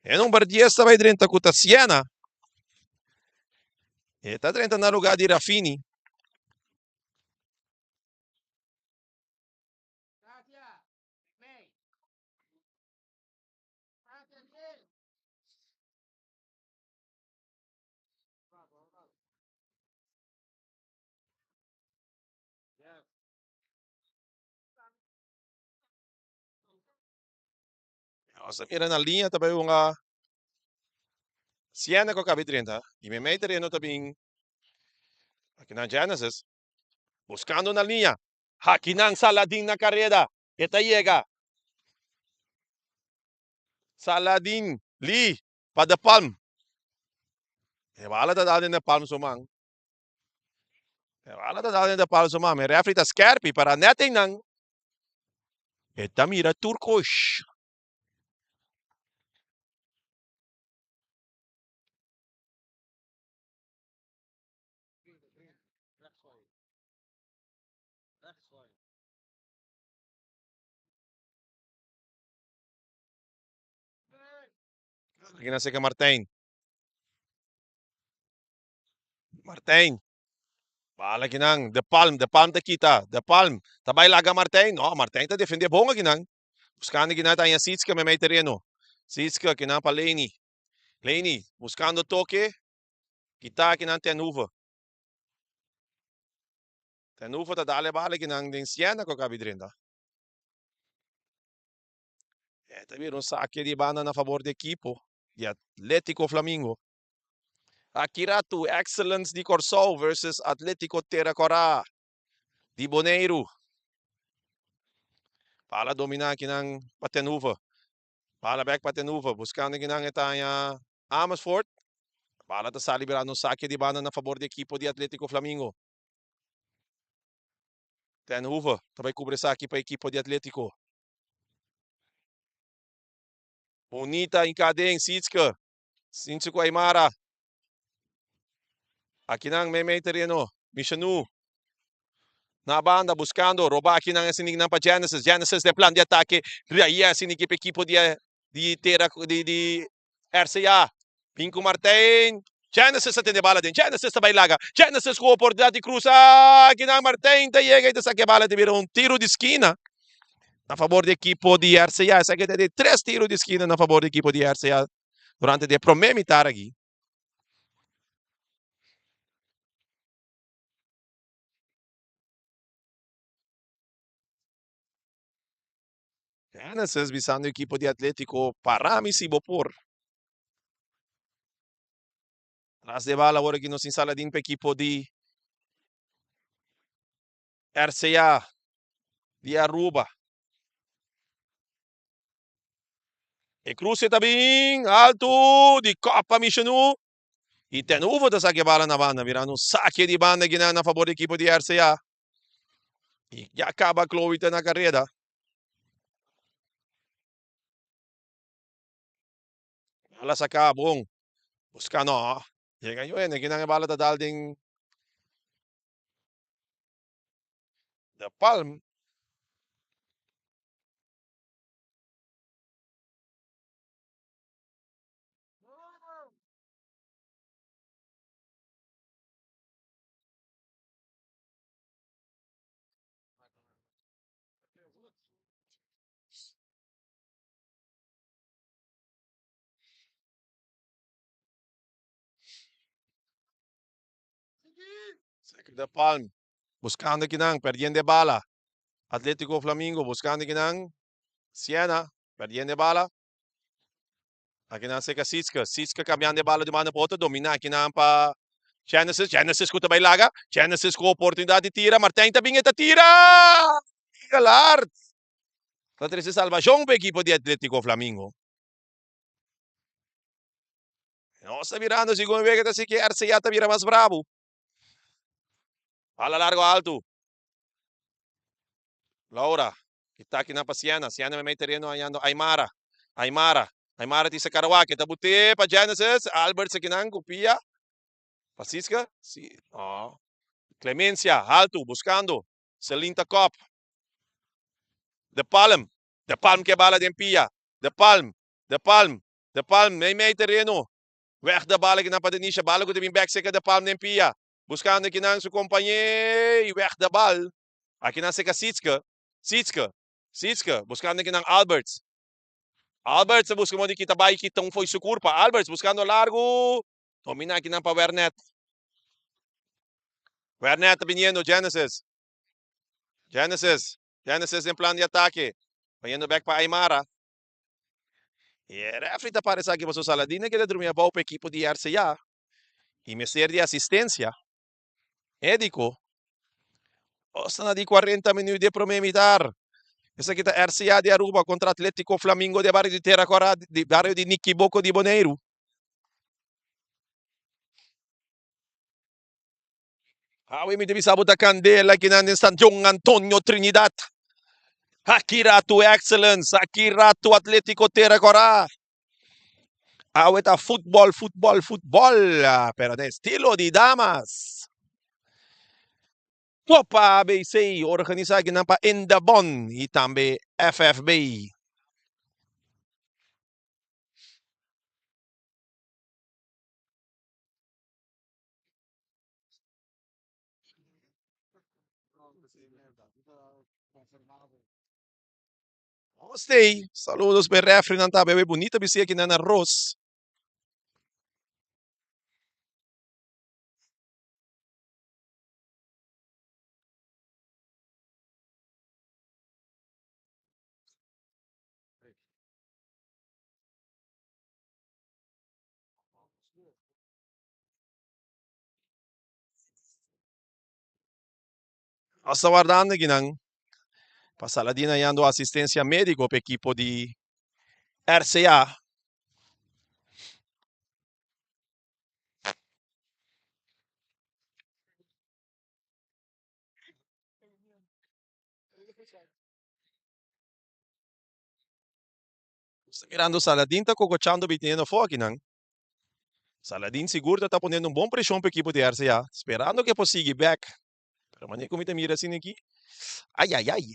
[SPEAKER 2] E number 10 ta bai drenta ku ta Siena. E ta drenta na lugar di Rafini. Nos ta mira na liña ta bai hunga Siena ku a kabi 30 i meimei tereno ta bin akinan Genesis buskando na liña. Hakinan Saladin na kareda e ta yega. Saladin li pa De Palm. E bala ta dal den De Palm su man. E bala ta dal den De Palm su man. E refri ta skerpi para net einan. E ta mira tur kos. Aki na seka Martijn. Martijn. Bala akinan. De Palm. De Palm ta kita. De Palm. Ta bai laga Martijn. No, Martijn ta defende bon akinan. Buskando akinan ta haña Sietske meimei tereno. Sietske akinan pa Leni. Leni buskando toke. Kita akinan Ten Hoeve. Ten Hoeve ta dale bala akinan den Siena ku a kabi drenta. E ta bira un sake di banda na fabor di ekipo di Atletico Flamingo. Aki ratu Excellence di Kòrsou versus Atletico Tera Kòrá di Boneiru. Bala dominá akinan pa Ten Hoeve. Bala bèk pa Ten Hoeve. Buskando akinan e ta haña Amersfoort. Bala ta sali birando un sake di banda na fabor di ekipo di Atletico Flamingo. Ten Hoeve ta bai kubri esaki pa ekipo di Atletico. Bunita hinká den Sietske. Sietske ku Aymara. Akinan meimei tereno. Michanu. Na banda buskando. Roba akinan e sinignan pa Genesis. Genesis den plan di atake. Ria sinigi pa ekipo di di tera di di RCA. Bin ku Martijn. Genesis ta tene bala den. Genesis ta bai laga. Genesis ku oportunidat di krusa. Akinan Martijn ta yega i ta saka e bala ta bira un tiru di skina na fabor di ekipo di RCA. Esaki ta di tres tiru di skina na fabor di ekipo di RCA durante di e promé mitar aki. Genesis bisando ekipo di Atletico, para mi si bo por. Tras de bala awor aki nos tin Saladin pa ekipo di RCA di Aruba. E cruce ta bin alto di Copa Michenu. Y Ten Hoeve ta saca e bala na banda, mirando un saque di banda akinan na favor di equipo di RCA. Y ya caba Chloe ta na careda. Bala saca bon. Busca no. Llega yo en akinan e bala ta dal den de palm. De Palm buscando kinan, perdiendo bala. Atletico Flamingo buscando kinan. Siena perdiendo bala. Akinan seka Sietske. Sietske cambiando bala di mano pa otro. Domina akinan pa Genesis. Genesis ku ta bai laga. Genesis ku oportunidad di tira. Martijn ta bin e ta tira! Gelaard! Ta trese salvacion pa equipo di Atletico Flamingo. Nos ta mirando segun e wega ta si ke RCA ta bira mas brabo. Bala largo alto. Laura, kita aki na pa Siena. Siena mei tereno hayando Aymara. Aymara. Aymara tisa Karawaky. Ta bute pa Genesis. Albert sekinan ku pia. Pa Siska. Si. No. Clemencia, alto, buscando. Celine Kop. De Palm. De Palm ke bala den pia. De Palm. De Palm. De Palm, mei mei tereno. Weg de bala kinan pa Denisha. Bala ku ta bin bek seka De Palm den pia. Buscando kinan su compañe. Weg de bal. Akinan seka Sietske. Sietske. Sietske. Buscando kinan Alberts. Alberts a busca mo di kita bai kita un foi su curpa. Alberts buscando largo. Domina kinan pa Wernet. Wernet ta viniendo Genesis. Genesis. Genesis den plan di atake. Bayendo back pa Aymara. E referee ta para esaki pasobra Saladin a keda drumi abou pa ekipo di RCA y mester di asistencia medico. Nos ta na di 40 minuut di e prome mitar. Esaki ta RCA di Aruba contra Atletico Flamingo di e bario di Tera Cora, di bario di Nikiboko di Boneiru. Awe mi ta bisa bo ta candela kinan den Stadion Antonio Trinidad. Aki ratu Excellence, aki ratu Atletico Tera Cora. Awe ta futbol, futbol, futbol, pero den estilo di damas. Copa ABC organisa kinan pa Indabon y tambe FFB. Stay. Saludos pe refri nan ta bebe bonita bisi aki nan arroz. Nos ta wardando akinan pa Saladin hañando asistencia medico pa ekipo di RCA. Nos ta mirando Saladin ta kokochando bitiniendo afó akinan. Saladin sigur ta ta poniendo un bon preshon pa ekipo di RCA, sperando ku e por sigui bek. Pero manera ku mi ta mira asina aki, ay ay ay.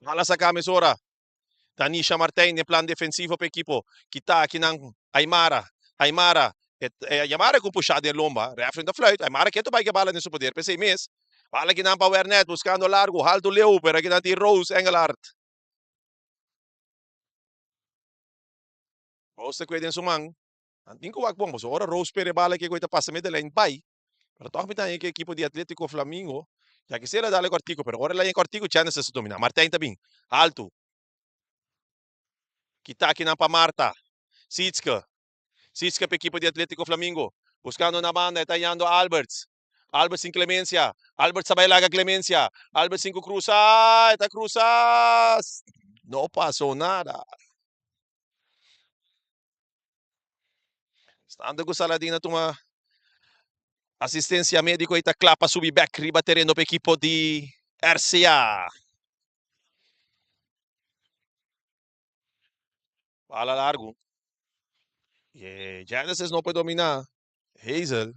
[SPEAKER 2] Bala saka mesora. Tanisha Martijn den plan defensivo pa ekipo. Kita akinan Aymara. Aymara. E, e Aymara ku pusha den lomba. Referee ta fluit. Aymara ketu bai ke bala den su poder. P'esei mes. Bala akinan pa Wernet buscando largo. Haltu leu. Pero akinan tin Rose Engelhard. Rose ta kue den su man. Nan tin ku wak bon. Pasobra ora Rose perde bala ke ta pasa medio lijn bai. Pero tòg mi ta haña ku ekipo di Atletico Flamingo ya kisiera dal e kòrtiku, pero ora el a haña e kòrtiku Genesis ta dominá. Martijn ta bin altu. Kita akinan pa Marta. Sietske. Sietske pa ekipo di Atletico Flamingo. Buskando na banda e ta hallando Alberts. Alberts sin Clemencia. Alberts ta bai laga Clemencia. Alberts sin ku krusa. E ta krusa. No pasó nada. Stando ku Saladin a tuma asistencia médiko i ta kla pa subi bèk riba tereno pa ekipo di RCA. Bala largu. E Genesis no por dominá. Hazel.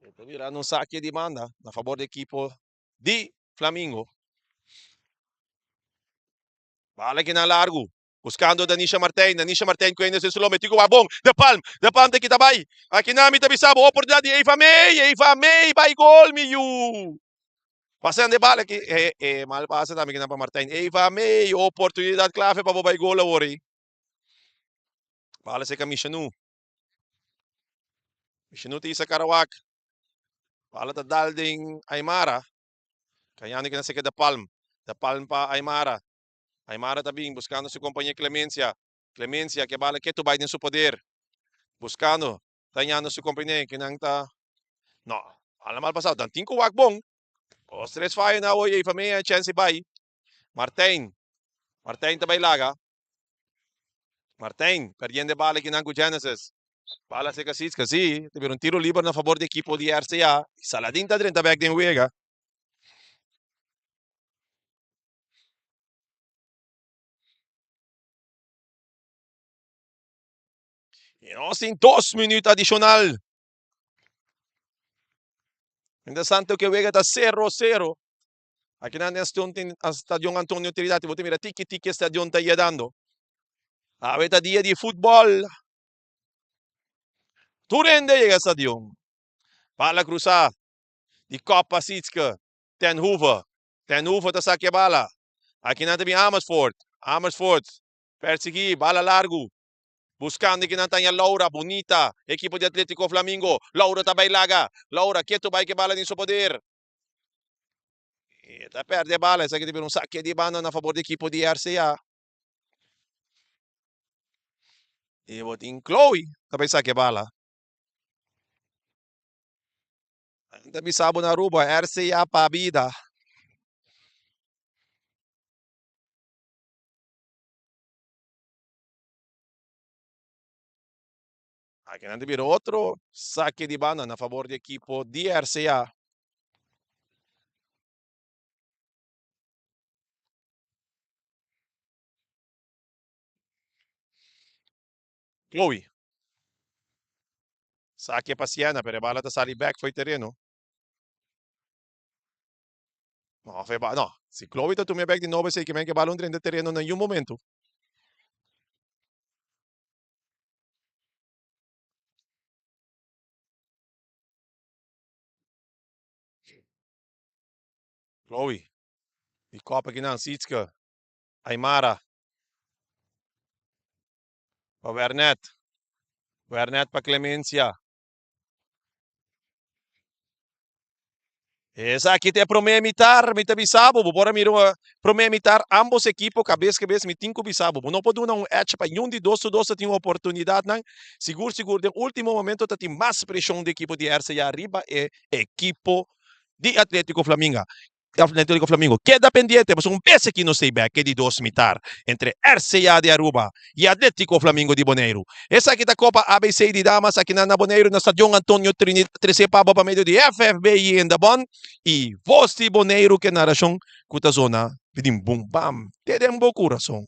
[SPEAKER 2] E ta mirando un sake di banda na fabor di ekipo di Flamingo. Bala kinan largu. Buscando Danisha Martijn. Danisha Martijn cu Enes Solo meti cu bon. De Palm. De Palm te kita bay. Akinan mi ta bisa bo oportunidad di Eva May. Eva May bay gol mi yu. Pasen de bala ki eh, eh, mal pase tambe kinan pa Martijn. Eva May oportunidad clave pa bo bay gol awor ey. Bala seca Michanu. Michanu ta isa Karawak. Bala ta dal den Aymara. Cayando kinan seca De Palm. De Palm pa Aymara. Aymara ta bin buscando su compañe Clemencia. Clemencia ke bala ketu bai den su poder. Buscando, ta hañando su compañe kinan ta No, bala mal pasado. Dan tin cu wak bon. Dos, tres fayo na awo y Eva May a chance bai. Martijn. Martijn ta bai laga. Martijn perdiendo e bala kinan cu Genesis. Bala seca Siska, si. Ta bira un tiro liber na favor di ekipo di RCA. Saladin ta drenta bek den wega. I nos tin 2 minuut adishonal. Interesante ku e wega ta 0-0. Aki nan den Stadion Antonio Trinidad bo ta mira tiki tiki e stadion ta yedando. Awe ta dia di futbòl. Tur hende a yega stadion. Bala krusá di kòp pa Sietske Ten Hoeve. Ten Hoeve ta saki e bala. Akinan ta bin Amersfoort. Amersfoort persiguí, bala largu. Buskando kinan ta haña Laura, bunita. Ekipo di Atletico Flamingo. Laura ta bai laga. Laura ketu bai ku e bala den su poder. E ta pèrdè e bala. Esaki ta bira un sake di banda na fabor di ekipo di RCA. I bo tin Chloe ta bai saki e bala. Ta bisa bo na Aruba, RCA pa bida. Aki nan ta bira otro sake di banda na fabor di ekipo di RCA. Chloe. Sake pa Siena, pero e bala ta sali bek fo'i tereno. No, of e ba, no. Si Chloe ta tuma e bek di nobo esei ke men ke bala un drenta tereno na niun momento. Chloe. Di kop akinan, Sietske. Aymara. Pa Wernet. Wernet pa Clemencia. Esaki ta e prome mitar, mi ta bisa bo, bo por a mira un prome mitar ambos ekipo kabes kabes, mi tin ku bisa bo, bo no por duna un edge pa niun di dos, tur dos ta tin oportunidatnan, sigur sigur den ultimo momento ta tin mas preshon di ekipo di RCA riba e ekipo di Atletico Flaminga. Atlético Flamingo keda pendiente pasobra un bes aki nos ta bek e di dos mitar entre RCA di Aruba y Atlético Flamingo di Boneiru. Esaki ta Copa ABC di Damas akinan na Boneiru na Stadion Antonio Trinidad trese pa bo pa medio di FFB y Indabon y Voz di Boneiru ke narashon ku ta zona di bum bam te den bo kurason.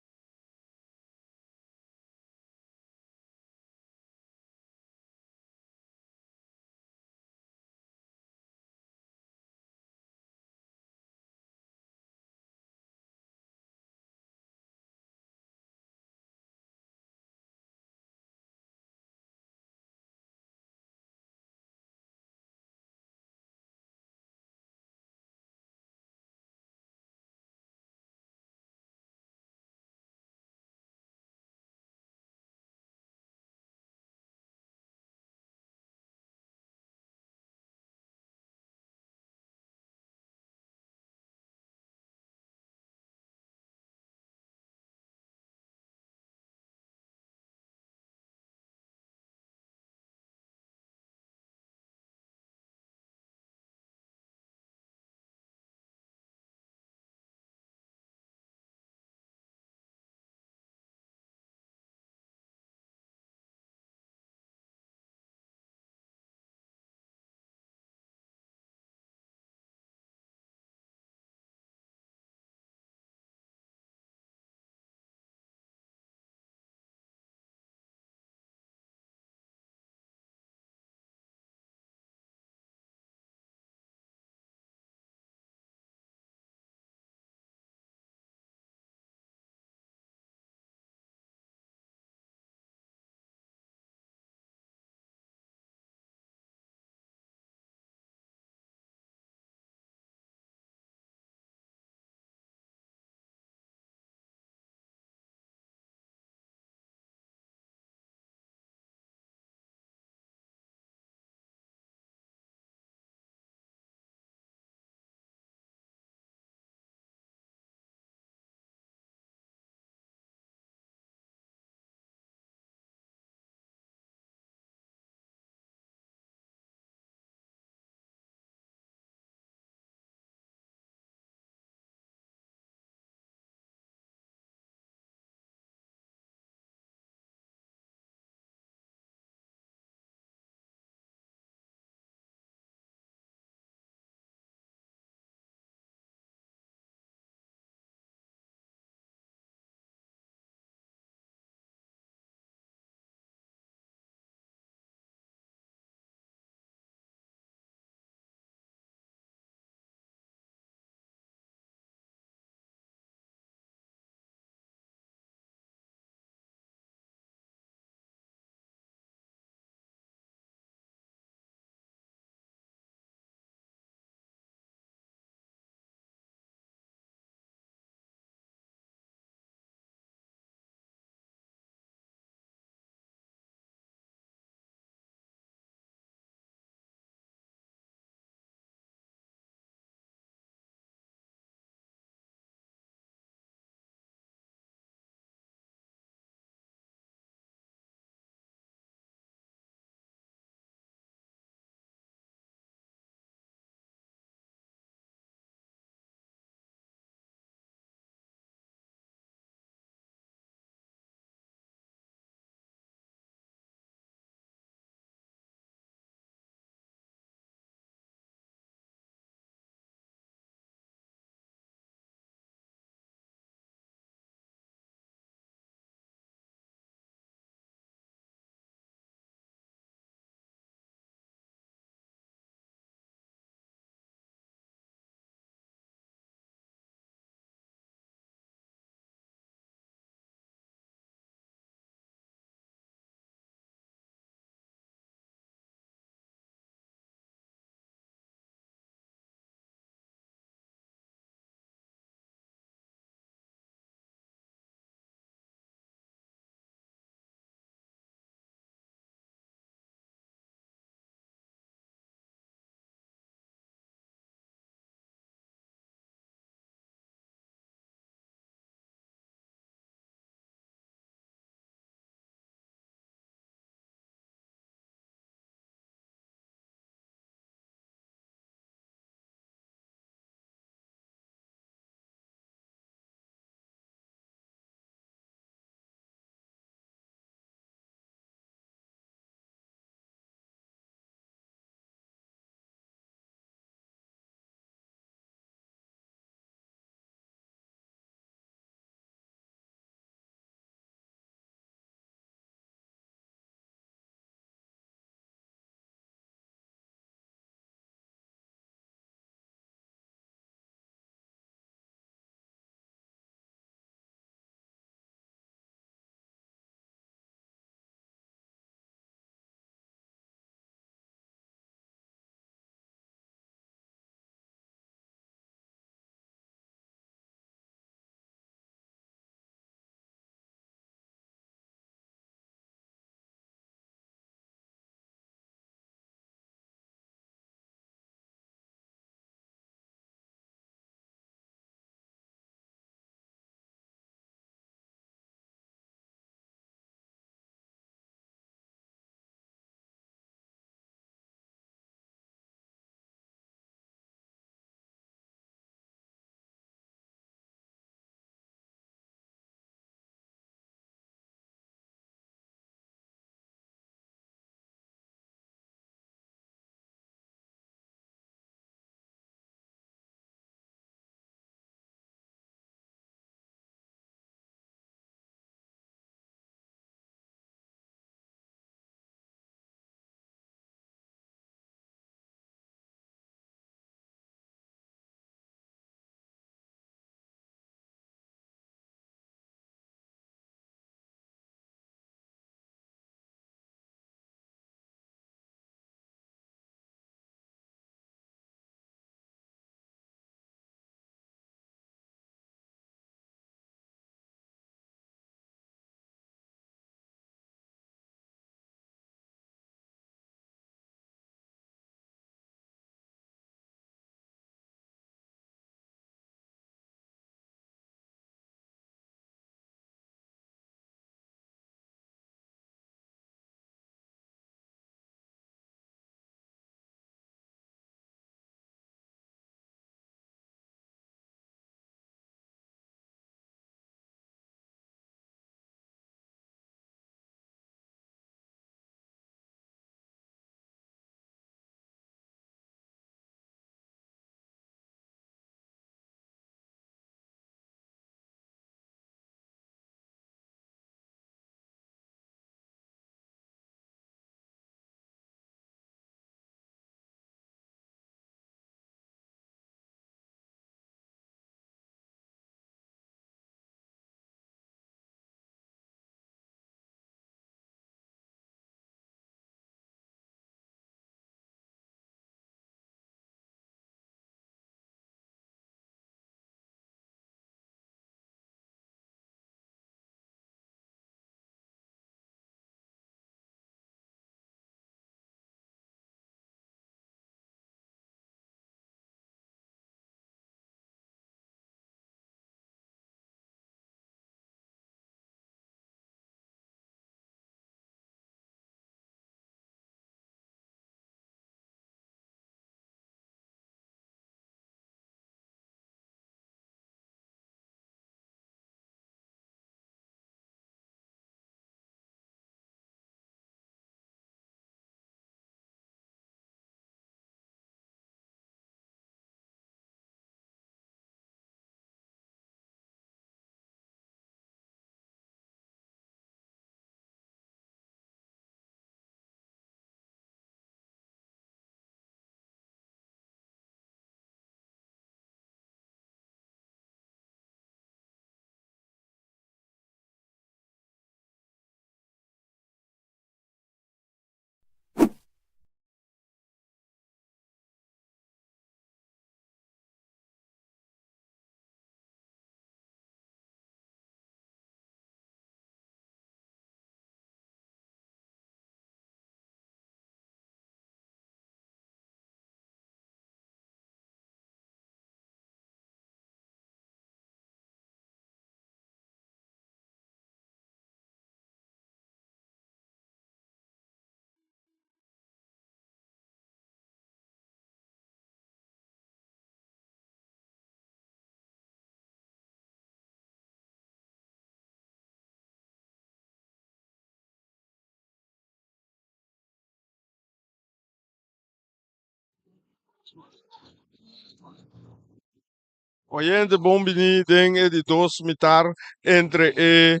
[SPEAKER 3] Oyente bon bini den e di dos mitar entre e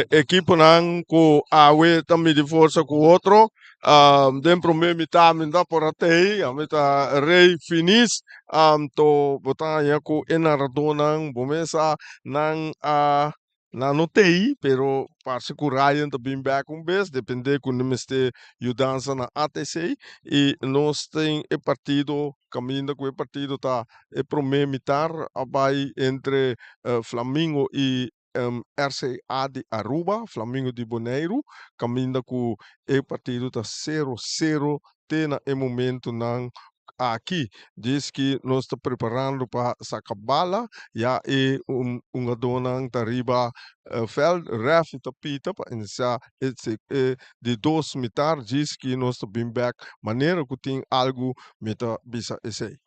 [SPEAKER 3] ekiponan ku awe ta midi forsa ku otro. Den prome mitar mi no ta por a tei, ami ta rei finis. Anto bo ta haña ku e naradónan bo mes sa nan a Nan no t'ei, pero parse ku Ryan ta bin bèk un bes, dependé ku no mester yudansa na ATC. I nos tin e partido kaminda ku e partido ta e promé mitar a bai entre Flamingo i RCA di Aruba, Flamingo di Boneiru, kaminda ku e partido ta sero sero te na e momentunan aki. Djis ki nos ta preparando pa saka bala, ya e hungadónan ta riba vèlt, rèfi ta pita pa inisiá e di dos mitar, djis ki nos ta bin bèk manera ku tin algu mi ta bisa esei.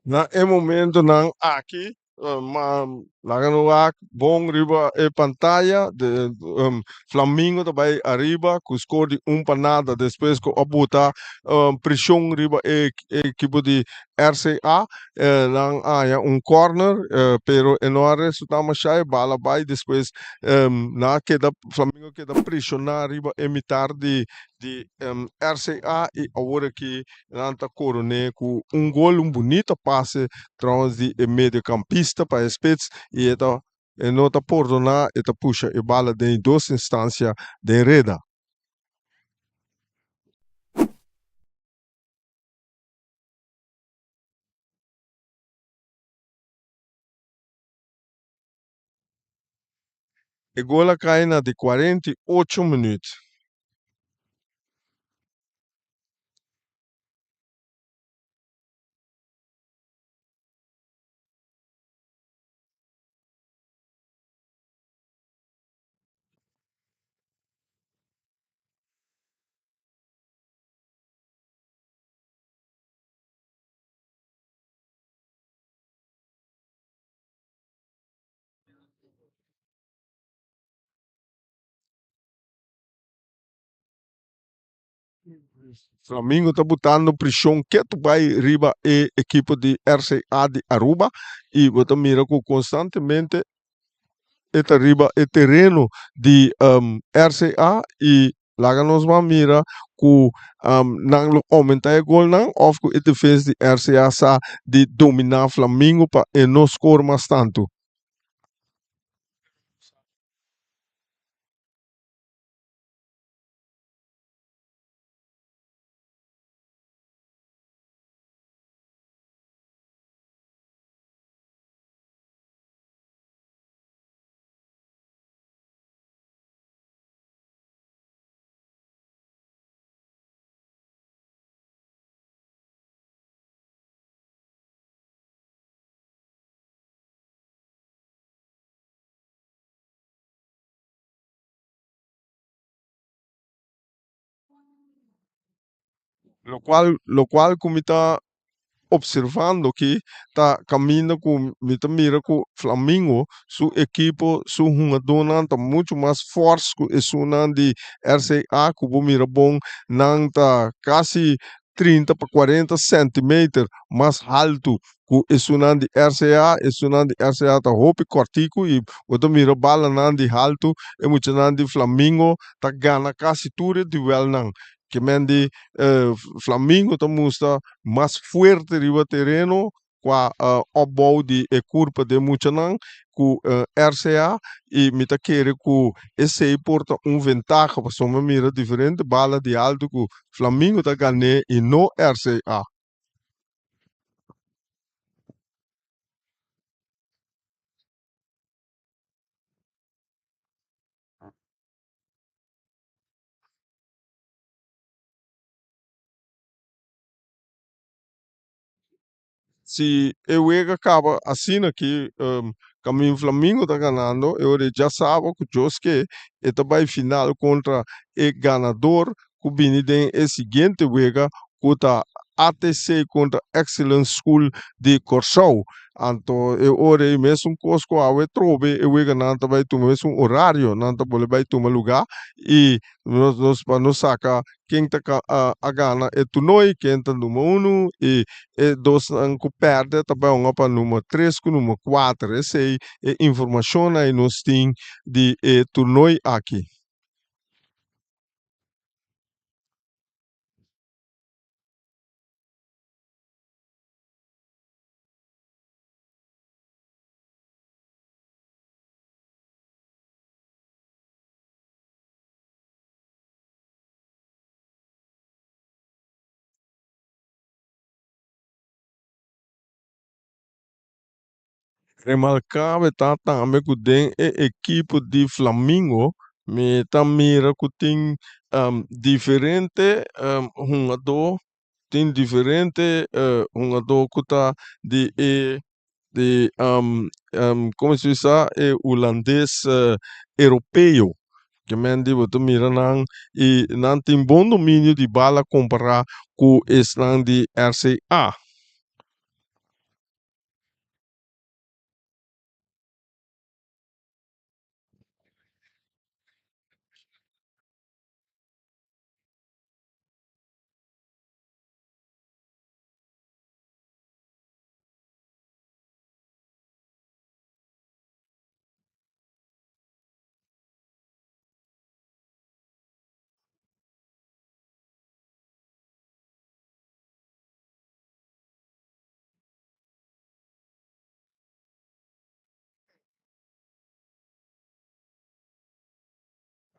[SPEAKER 3] Na e momentonan aki laga nos wak bon riba e pantaya Flamingo ta bai ariba ku skor di un pa nada despues ku a buta preshon riba e ekipo di RCA nan a haña un corner pero e no a resulta masha e bala bai despues nan a keda Flamingo a keda preshona riba e mitar di RCA y awor aki nan ta coroné cu un gol, un bunita pase trouwens di e mediocampista pa e spits y e ta e no ta pordona, e ta pusha e bala den dos instancia den reda. E gol a cay na di 48 minuut. Flamingo ta butando preshon ketu bai riba e ekipo di RCA di Aruba y bo ta mira cu constantemente e ta riba e tereno di RCA y laga nos ban mira cu nan lo aumenta e golnan of cu e defensa di RCA sa di domina Flamingo pa e no score mas tanto. Locual locual cu mi ta observando aki ta caminda cu mi ta mira cu Flamingo su ekipo su hungadornan ta mucho mas fors cu esunnan di RCA cu bo mira bon nan ta casi 30 pa 40 centimeter mas halto cu esunnan di RCA. Esunnan di RCA ta hopi cortico y bo ta mira balanan di halto e muchanan di Flamingo ta gana casi tur e duelnan. Ke men di Flamingo ta mustra mas fuerte riba tereno kua opbouw di e kurpa den muchanan ku RCA i mi ta kere ku esei por ta un ventaha pasobra mi a mira diferente bala di alto ku Flamingo ta gané i no RCA. Si e wega kaba asina ki Camin Flamingo ta ganando, e ora e djasaba ku Dios ke e ta bai final kontra e ganador ku bini den e siguiente wega ku ta ATC kontra Excellence School di Kòrsou. Anto e ora ei mesun kos ku awe trobe e weganan ta bai tuma mesun orario nan ta bole bai tuma lugá i nos nos pa nos saka ken ta a gana e toernooi, ken ta number uno i e dosnan ku pèrdè ta bai hunga pa number tres ku number kuater. Esei e informashonnan ei nos tin di e toernooi aki. Remarkabel ta tambe ku den e ekipo di Flamingo mi ta mira ku tin diferente hungadó, tin diferente hungadó ku ta di e di komo se bisa e hulandes europeo ke men di bo ta mira nan i nan tin bon dominio di bala kompará ku esnan di RCA.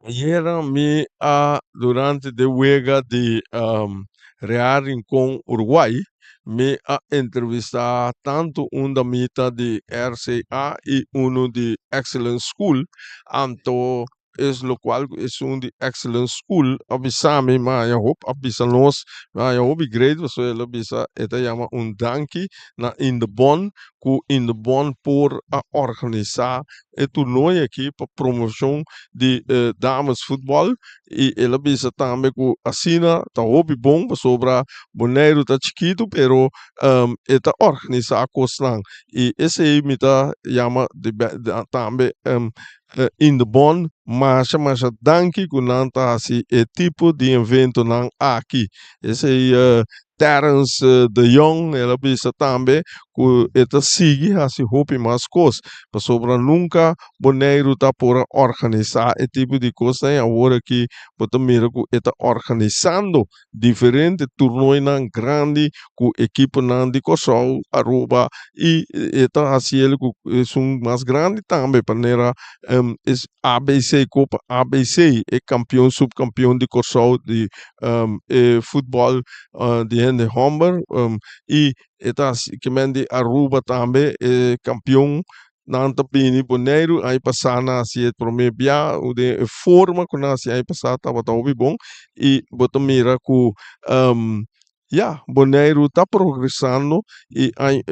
[SPEAKER 3] Ayera mi a durante de wega di Real Rincon Uruguay mi a entrevista tanto un damita di RCA y uno di Excellence School anto es locual cu esun di Excellence School a bisa mi ma ya hopi a bisa nos ma ya hopi great pasobra el a bisa e ta yama un danki na Indebon cu Indebon por a organisa e toernooi aki pa promocion di dames futbol y el a bisa tambe cu asina ta hopi bon pasobra Boneiru ta chikito pero e ta organisa cosnan y esey mi ta yama tambe. Indebon, masha masha danki ku nan ta hasi e tipo di eventonan aki. Esei Terence de Jong el a bisa tambe ku e ta sigui hasi hopi mas kos, pasobra nunka Boneiru ta por a organisá e tipo di kosnan i awor aki bo ta mira ku e ta organisando diferente turnoinan grandi ku ekiponan di Kòrsou, Aruba i e ta hasi el ku esun mas grandi tambe manera ABC, Kopa ABC, e kampion supkampion di Kòrsou di e futbòl di hende hòmber i e ta hasi kimen di Aruba tambe e kampion nan ta bini Boneiru aña pasá nan hasi e promé bia den e forma ku nan hasi aña pasá tabata hopi bon i bo ta mira ku Ya, Boneiru ta progresando i aña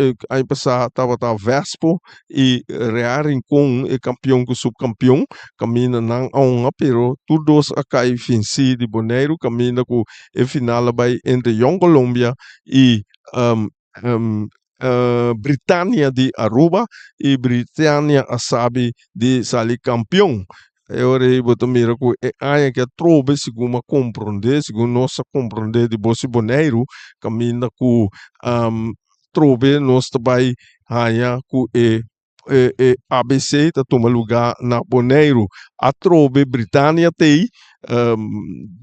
[SPEAKER 3] pasá tabata Vespo i Real Rincon e kampion ku supkampion kaminda nan a hunga pero tur dos a kai vensí di Boneiru kaminda ku e final a bai entre Jong Colombia i Britannia di Aruba i Britannia a sabi di sali kampion. E ora ei bo ta mira ku e aña ke atrobe segun a komprondé, segun nos a komprondé di Bosi Boneiru, kaminda ku atrobe nos ta bai haña ku e e ABC ta tuma lugá na Boneiru. Atrobe Britania t'ei,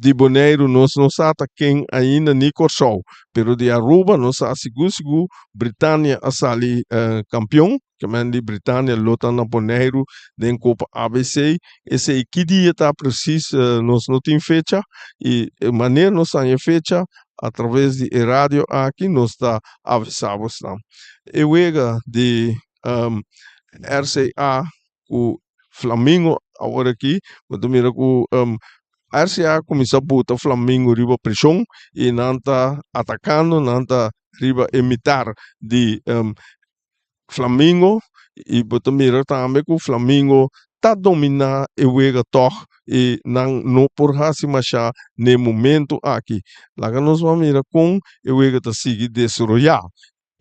[SPEAKER 3] di Boneiru nos no sa ta ken ainda ni Kòrsou, pero di Aruba nos sa sigur sigur Britania a sali kampion, kemen di Britania lo ta na Boneiru den Kopa ABC. Esei ki dia ta presis nos no tin fecha i manera nos haña fecha atraves di e radio aki nos ta avisá bosnan. E wega di RCA ku Flamingo awor aki bo ta mira ku RCA a kuminsá buta Flamingo riba preshon i nan ta atakando nan ta riba e mitar di Flamingo i bo ta mira tambe ku Flamingo ta dominá e wega tòg i nan no por hasi mashá n'e momento aki. Laga nos ban mira kon e wega ta sigui desaroyá.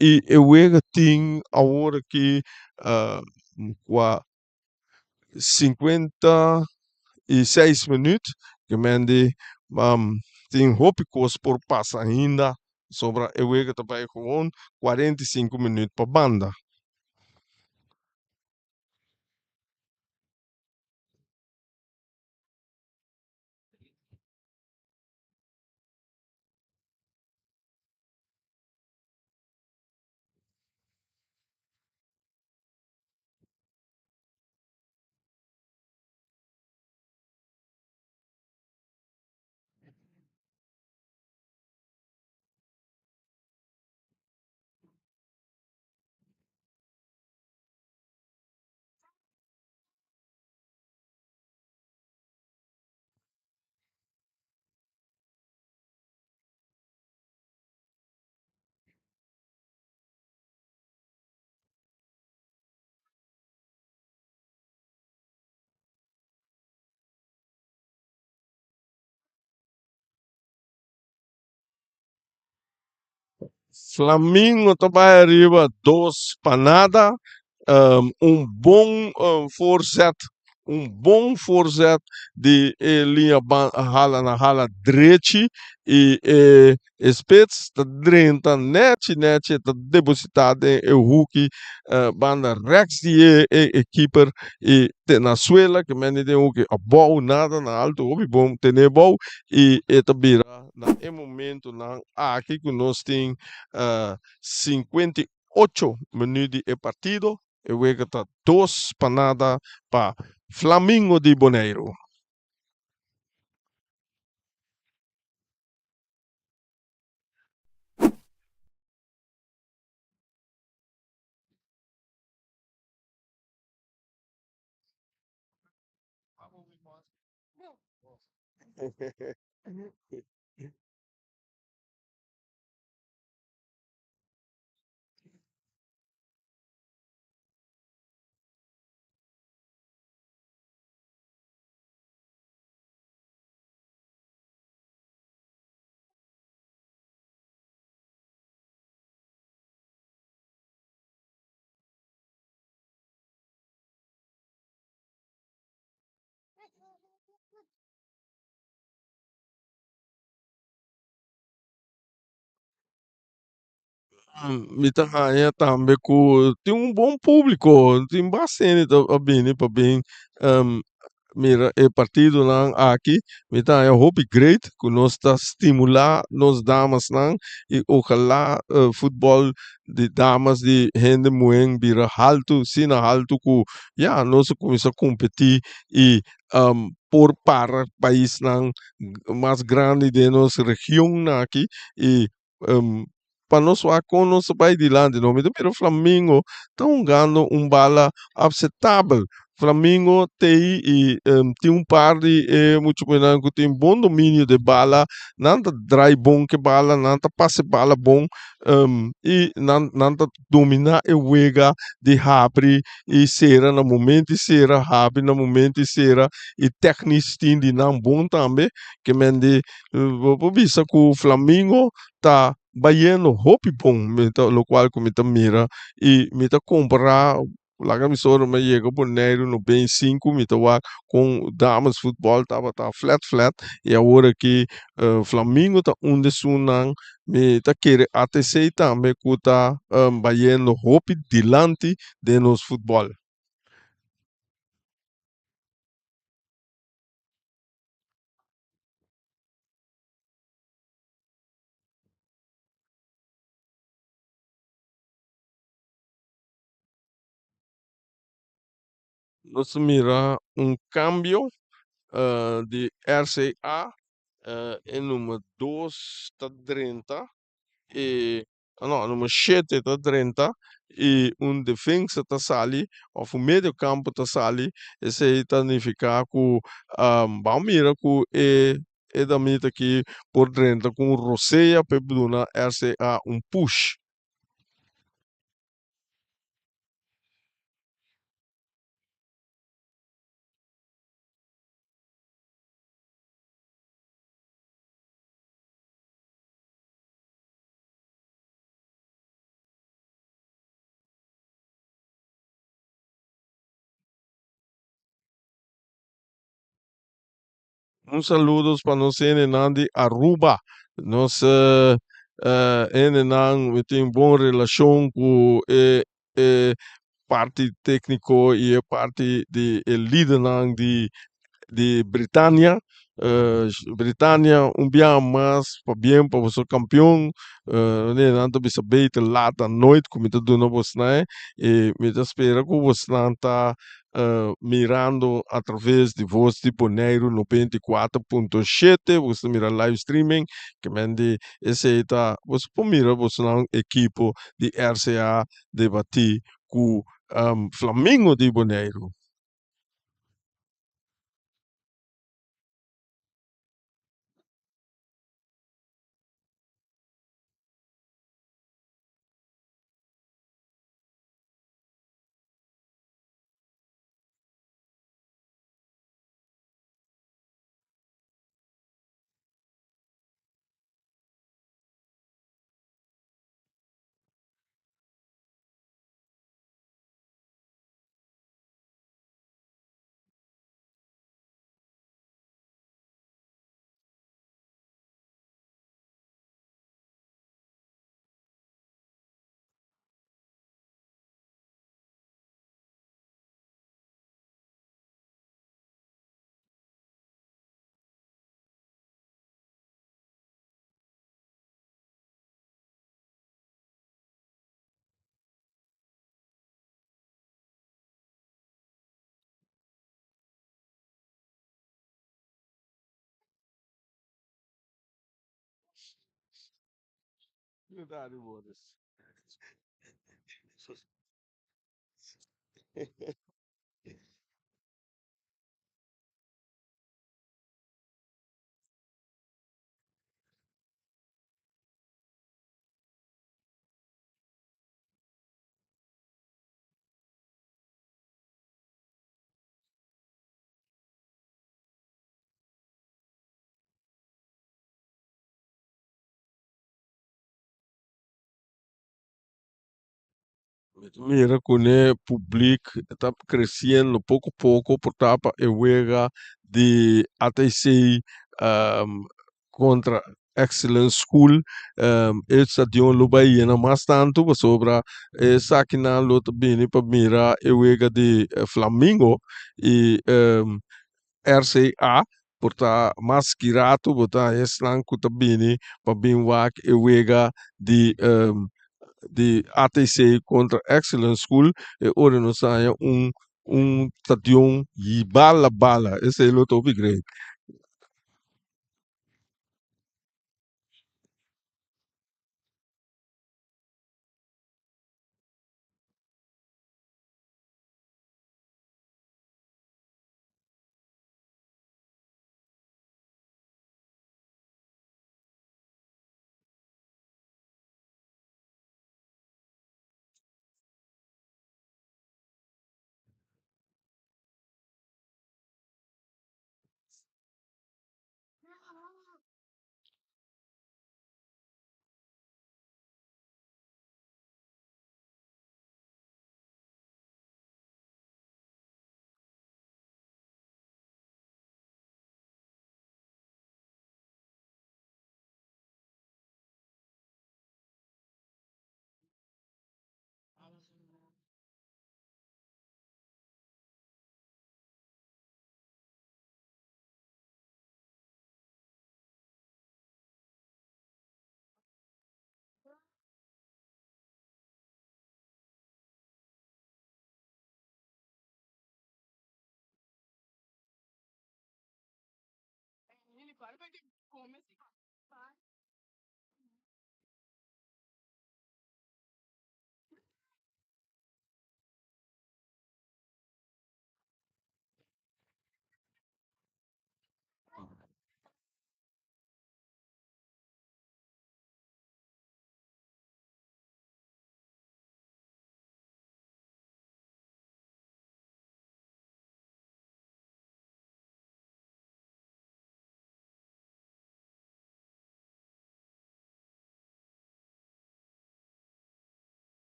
[SPEAKER 3] I e wega tin awor aki kua 56 minuut, ke men di tin hopi kos por pasa ainda, pasobra e wega ta bai gewoon 45 minuut pa banda. Flamingo ta bai ariba dos pa nada. Un bon voorzet, un bon voorzet di e liña hala na hala drechi i e spits ta drenta nechi nechi e ta deposita den e huki banda rechts di e keeper i te na suela ke mende den huki abou nada na alto hopi bon tene abou i e ta bira na e momentonan aki ku nos tin 58 minuut di e partido e wega ta dos pa nada pa Flamingo di Boneiru. Mi ta haña tambe ku tin un bon públiko, tin basta hende ta a bini pa bin mira e partidonan aki. Mi ta haña hopi great ku nos ta stimulá nos damasnan i ojalá futbòl di damas di hende muhé bira haltu, asina haltu ku ya nos a kuminsá kompetí i por para paisnan mas grandi den nos region aki i pa nos wak kon nos ta bai dilanti no. Mi ta mira Flamingo ta hungando un bala apsetabel. Flamingo t'ei i tin un par di e muchanan ku tin bon dominio di bala. Nan ta drai bon ku e bala, nan ta pasa e bala bon i nan nan ta dominá e wega di habri i sera na momento di sera, habri na momento di sera i tèknis tin di nan bon tambe. Ke men di Bo por bisa ku Flamingo ta bayendo hopi bon, mi ta lokual ku mi ta mira i mi ta kompará laga mi soro mi a yega Boneiru 95 mi ta wak kon dames futbòl tabata flat flat i awor aki Flamingo ta un di esunnan mi ta kere ATC tambe ku ta bayendo hopi dilanti den nos futbòl. Nos mira un cambio di RCA e number dos ta drenta e no number shete ta drenta y un defensa ta sali of un medio campo ta sali esey ta nifica cu ban mira cu e e damita aki por drenta cu un rosea pa e duna RCA un push. Un saludos pa nos hendenan di Aruba. Nos hendenan mi tin bon relashon ku e e parti tékniko i e parti di e lidernan di di Britania. Britania un biaha mas pabien pa boso kampion. Nan ta bisa beter laat dan nooit ku mi ta duna bosnan i mi ta spera ku bosnan ta mirando a traves di Voz di Boneiru 94.7 boso ta mira live streaming ke men di esei ta boso por mira bosonan ekipo di RCA debati ku Flamingo di Boneiru. Mira kuné publik ta kresiendo poko poko por ta pa e wega di ATC kontra Excellence School. E stadion lo bai yena mas tantu pasobra esakinan lo ta bini pa mira e wega di Flamingo i RCA. Por ta mas ki ratu bo ta haña esnan ku ta bini pa bin wak e wega di di ATC kontra Excellence School. E ora nos ta haña un un stadion bala bala, esei lo ta hopi great.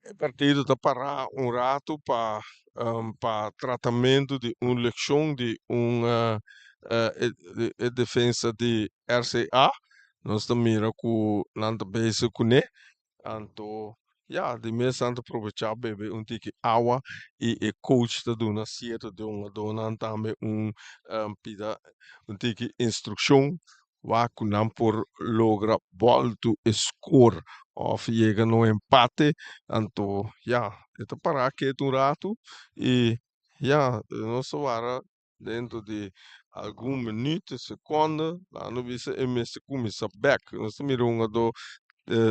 [SPEAKER 3] E partido ta pará un ratu pa pa tratamentu di un lekshon di un. e defensa di RCA. Nos ta mira ku nan ta bezig kuné. Anto ya, di mes nan ta probechá bebe un tiki awa i e coach ta duna sierto di hungadónan tambe un pida un tiki instrukshon wak ku nan por logra bòltu e skor òf yega na un empate. Anto ya, e ta pará ketu un ratu i ya, nos ta wara Dentro di algun minuut, seconde, laga nos bisa e mester cuminsa bek. Nos ta mira un hungador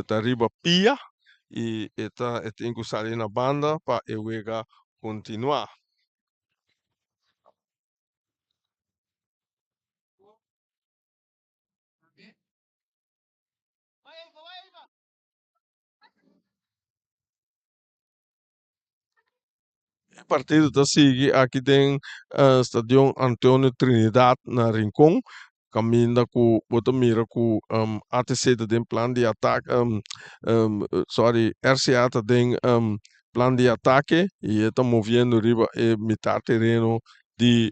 [SPEAKER 3] ta riba pia y e ta e tin cu sali na banda pa e wega continua. E partido ta sigui aki den Stadion Antonio Trinidad na Rincon, kaminda ku bo ta mira ku ATC ta den plan di atake, sorry, RCA ta den plan di atake i e ta moviendo riba e mitar tereno di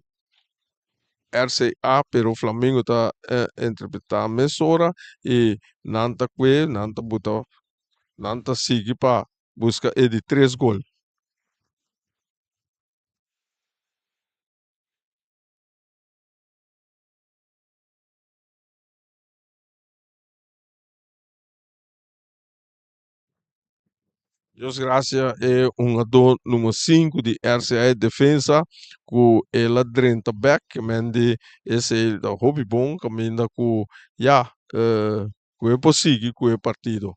[SPEAKER 3] RCA, pero Flamingo ta interpreta mesora i nan ta kue, nan ta buta, nan ta sigui pa buska e di tres gol. Dios gracia e hungadó numero 5 di RCA Defensa ku el a drenta bek men di esei ta hopi bon kaminda ku ya ku e por sigui ku e partido.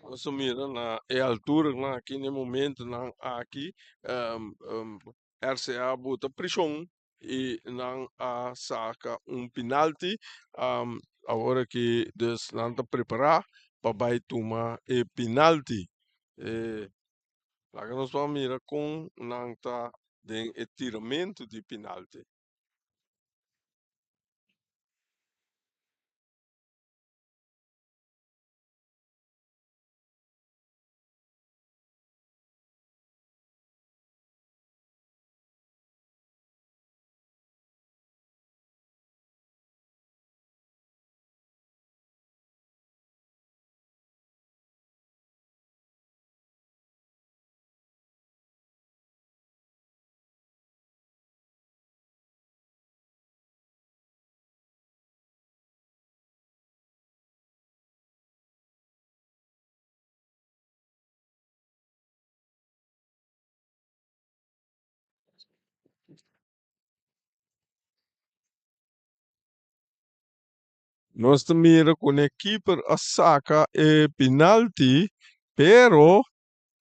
[SPEAKER 3] Nos a mira na e alturanan aki, na e momentonan aki, RCA buta prishon i nan a saka un pinalti. Awor aki dus nan ta prepará pa bai tuma e pinalti. Laga nos ban mira kon nan ta den e tiramentu di pinalti. Nos ta mira con e keeper a saca e penalti, pero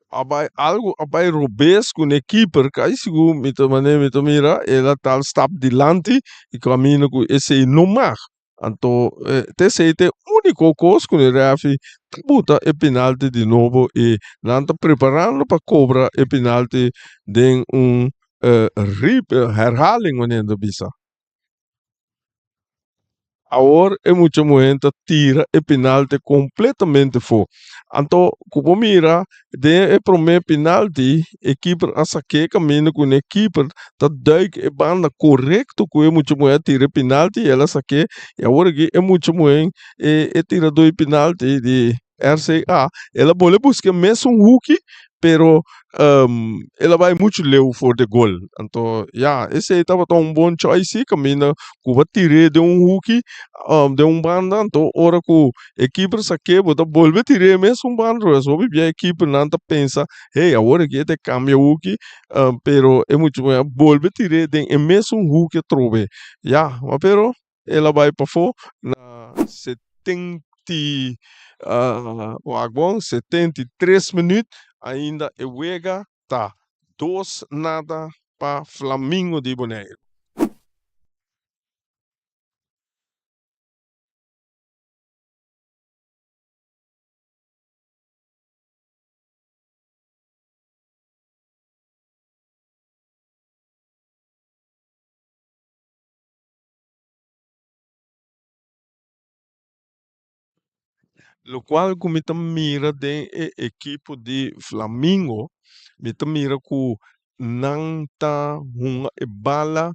[SPEAKER 3] a bay algo a bay robes con e keeper casi sigur mi ta manera mi ta mira el a tal stap dilanti y camino cu esey no mag. Anto ta esey ta e unico cos cu e refi ta buta e penalti di nobo y nan ta preparando pa cobra e penalti den un herhaling manera nan ta bisa. Awor e mucha muhé ta tira e penalti kompletamente fo. Anto ku bo mira den e promé penalti e kiper a sak'é kaminda ku e kiper ta duik e banda korekto ku e mucha muhé a tira e penalti i el a sak'é i awor aki e mucha muhé e tiradó di penalti di RCA el a bolbe buska e mesun huki pero el a bai muchu leu for di gol. Anto ya esei tabata un bon choice si kaminda ku bo a tir'é den un huki den un banda anto ora ku e kiper sak'é bo ta bolbe tir'é mesun banda pues hopi bia e kipernan ta pensa hey awor aki e ta kambia huki pero e muchu a bolbe tir'é den e mesun huki atrobe ya pero el a bai pafó na. Wak bon, 73 minuut, ainda e wega ta 2-0 pa Flamingo di Boneiru. Lokual ku mi ta mira den e ekipo di Flamingo, mi ta mira ku nan ta hunga e bala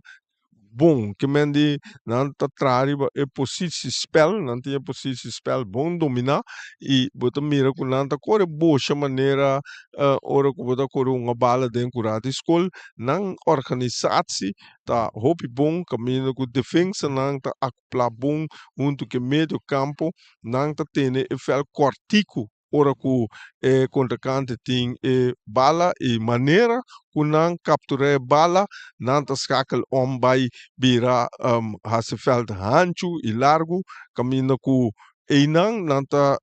[SPEAKER 3] bon. Ke men di nan ta traha riba e positiespel, nan tin e positiespel bon dominá i bo ta mira ku nan ta kore bosha manera ora ku bo ta kore hunga bala den kura di skol. Nan organisatsie ta hopi bon kaminda ku defensanan ta akopla bon huntu ku e medio kampo. Nan ta tene e vèlt kòrtiku ora ku e kontrinkante tin e bala i manera ku nan kapturá e bala nan ta skakel om bai bira hasi vèlt hanchu i largu kaminda ku einan nan ta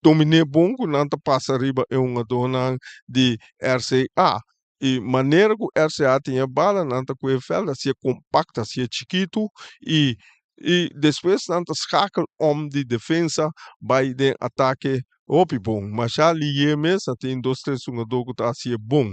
[SPEAKER 3] dominé bon ku nan ta pasa riba e hungadónan di RCA. I manera ku RCA tin e bala nan ta ku e vèlt hasié kompakto, hasié chikitu i i despues nan ta skakel om di defensa bai den atake hopi bon. Masha liye mes a tin dos tres hungadó ku ta hasié bon.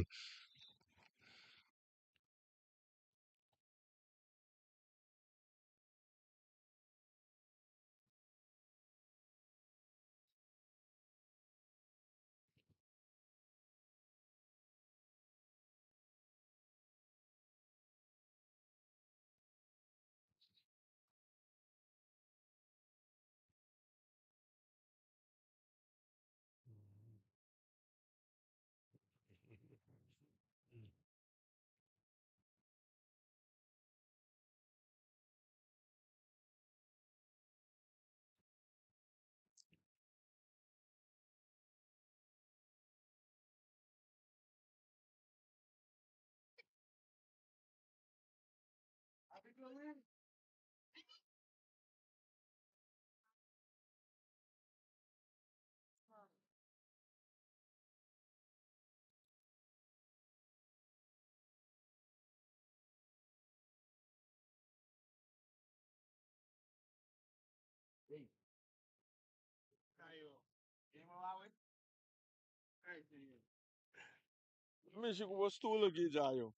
[SPEAKER 3] Mishi ku bo stoel aki, Jayo.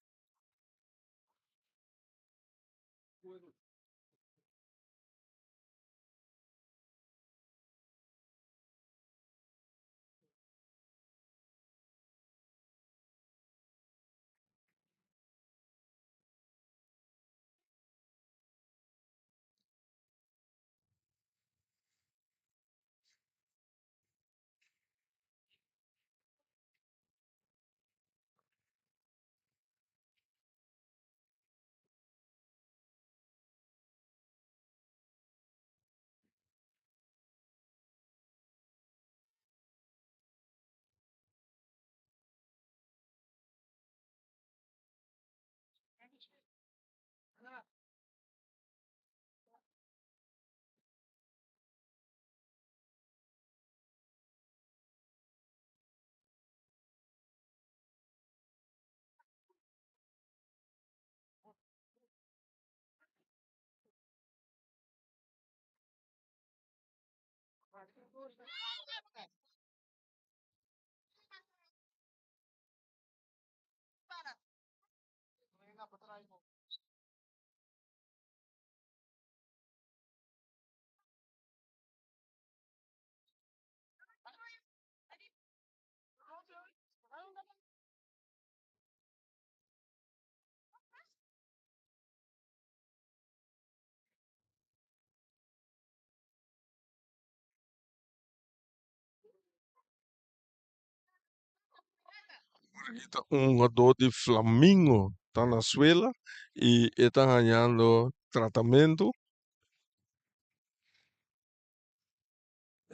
[SPEAKER 3] Ta un hungadó di Flamingo ta na suela i e ta hañando tratamentu.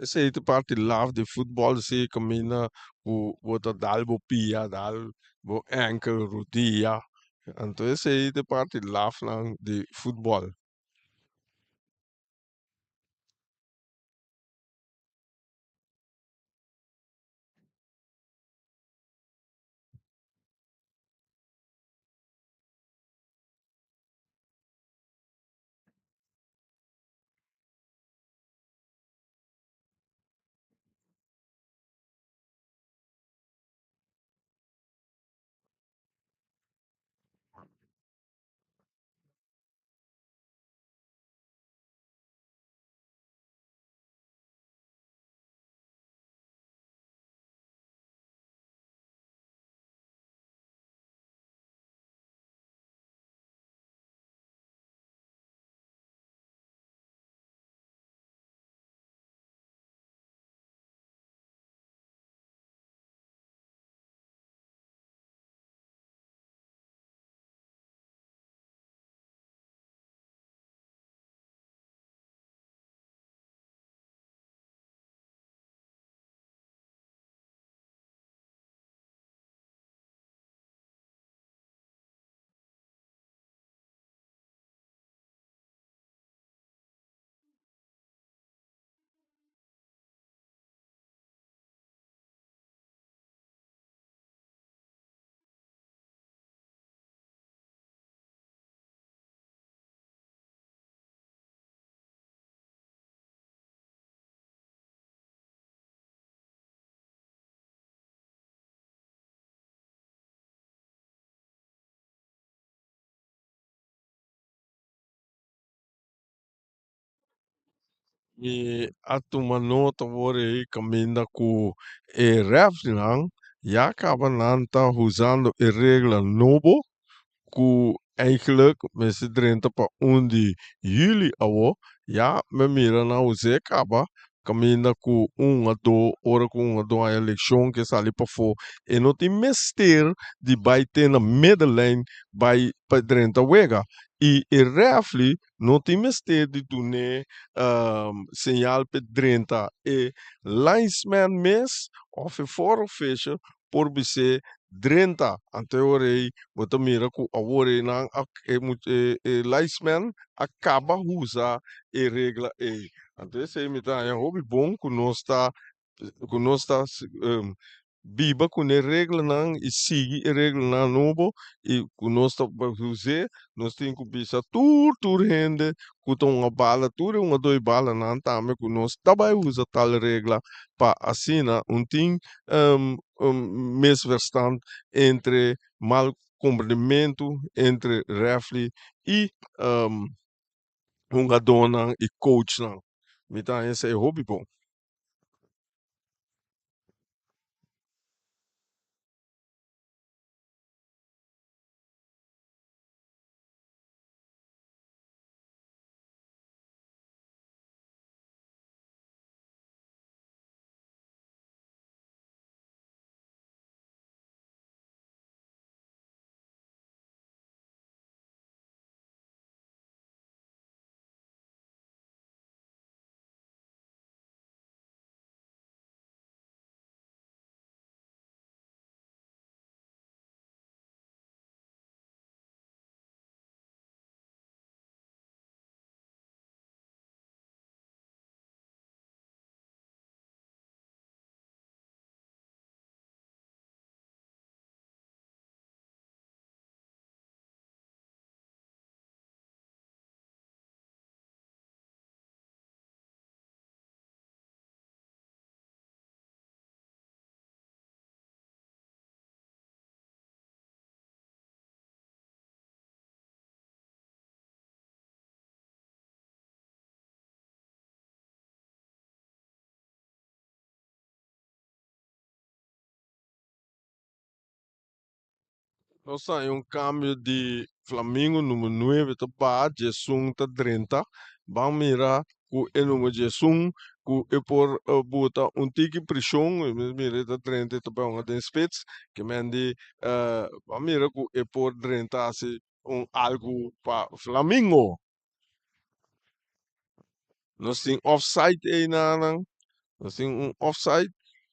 [SPEAKER 3] Esei ta parti laf di futbòl si kaminda ku bo ta dal bo pia, dal bo ènkel, rudia. Anto esei ta parti lafnan di futbòl. Mi a tuma nota awor ei kaminda ku e rèfrinan ya kaba nan ta usando e regla nobo ku eigenlijk mester drenta pa un di yüli awo. Ya mi mira nan us'é kaba kaminda ku un hungadó ora ku un hungadó haña lekshon ke sali pafó e no tin mester di bai te na middenlijn bai pa drenta wega i e rèfri No tin mester di dun'é señal p'e drenta. E linesman mes òf e fourth official por bis'é drenta. Anto e ora ei bo ta mira ku awor ei nan a e e linesman a kaba usa e regla ei. Anto esei mi ta haña hopi bon ku nos ta ku nos ta biba ku e reglanan i sigui e reglanan nobo i ku nos ta us'é, nos tin ku bisa tur tur hende ku ta hunga bala, tur e hungadó di balanan tambe ku nos ta bai usa tal regla pa asina un tin misverstand entre mal komprendimentu entre rèfri i hungadónan i coachnan. Mi ta haña esei hopi bon. Nos ta haña un kambio di Flamingo number nuebe ta baha, diesun ta drenta. Ban mira ku e number diesun ku e por buta un tiki preshon. Mira e ta drenta e ta bai hunga den spits. Ke men di ban mira ku e por drenta hasi un algu pa Flamingo. Nos tin offside einan. Nos tin un offside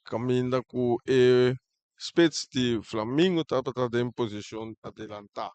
[SPEAKER 3] kaminda ku e spits di Flamingo tabata den posishon adelantá.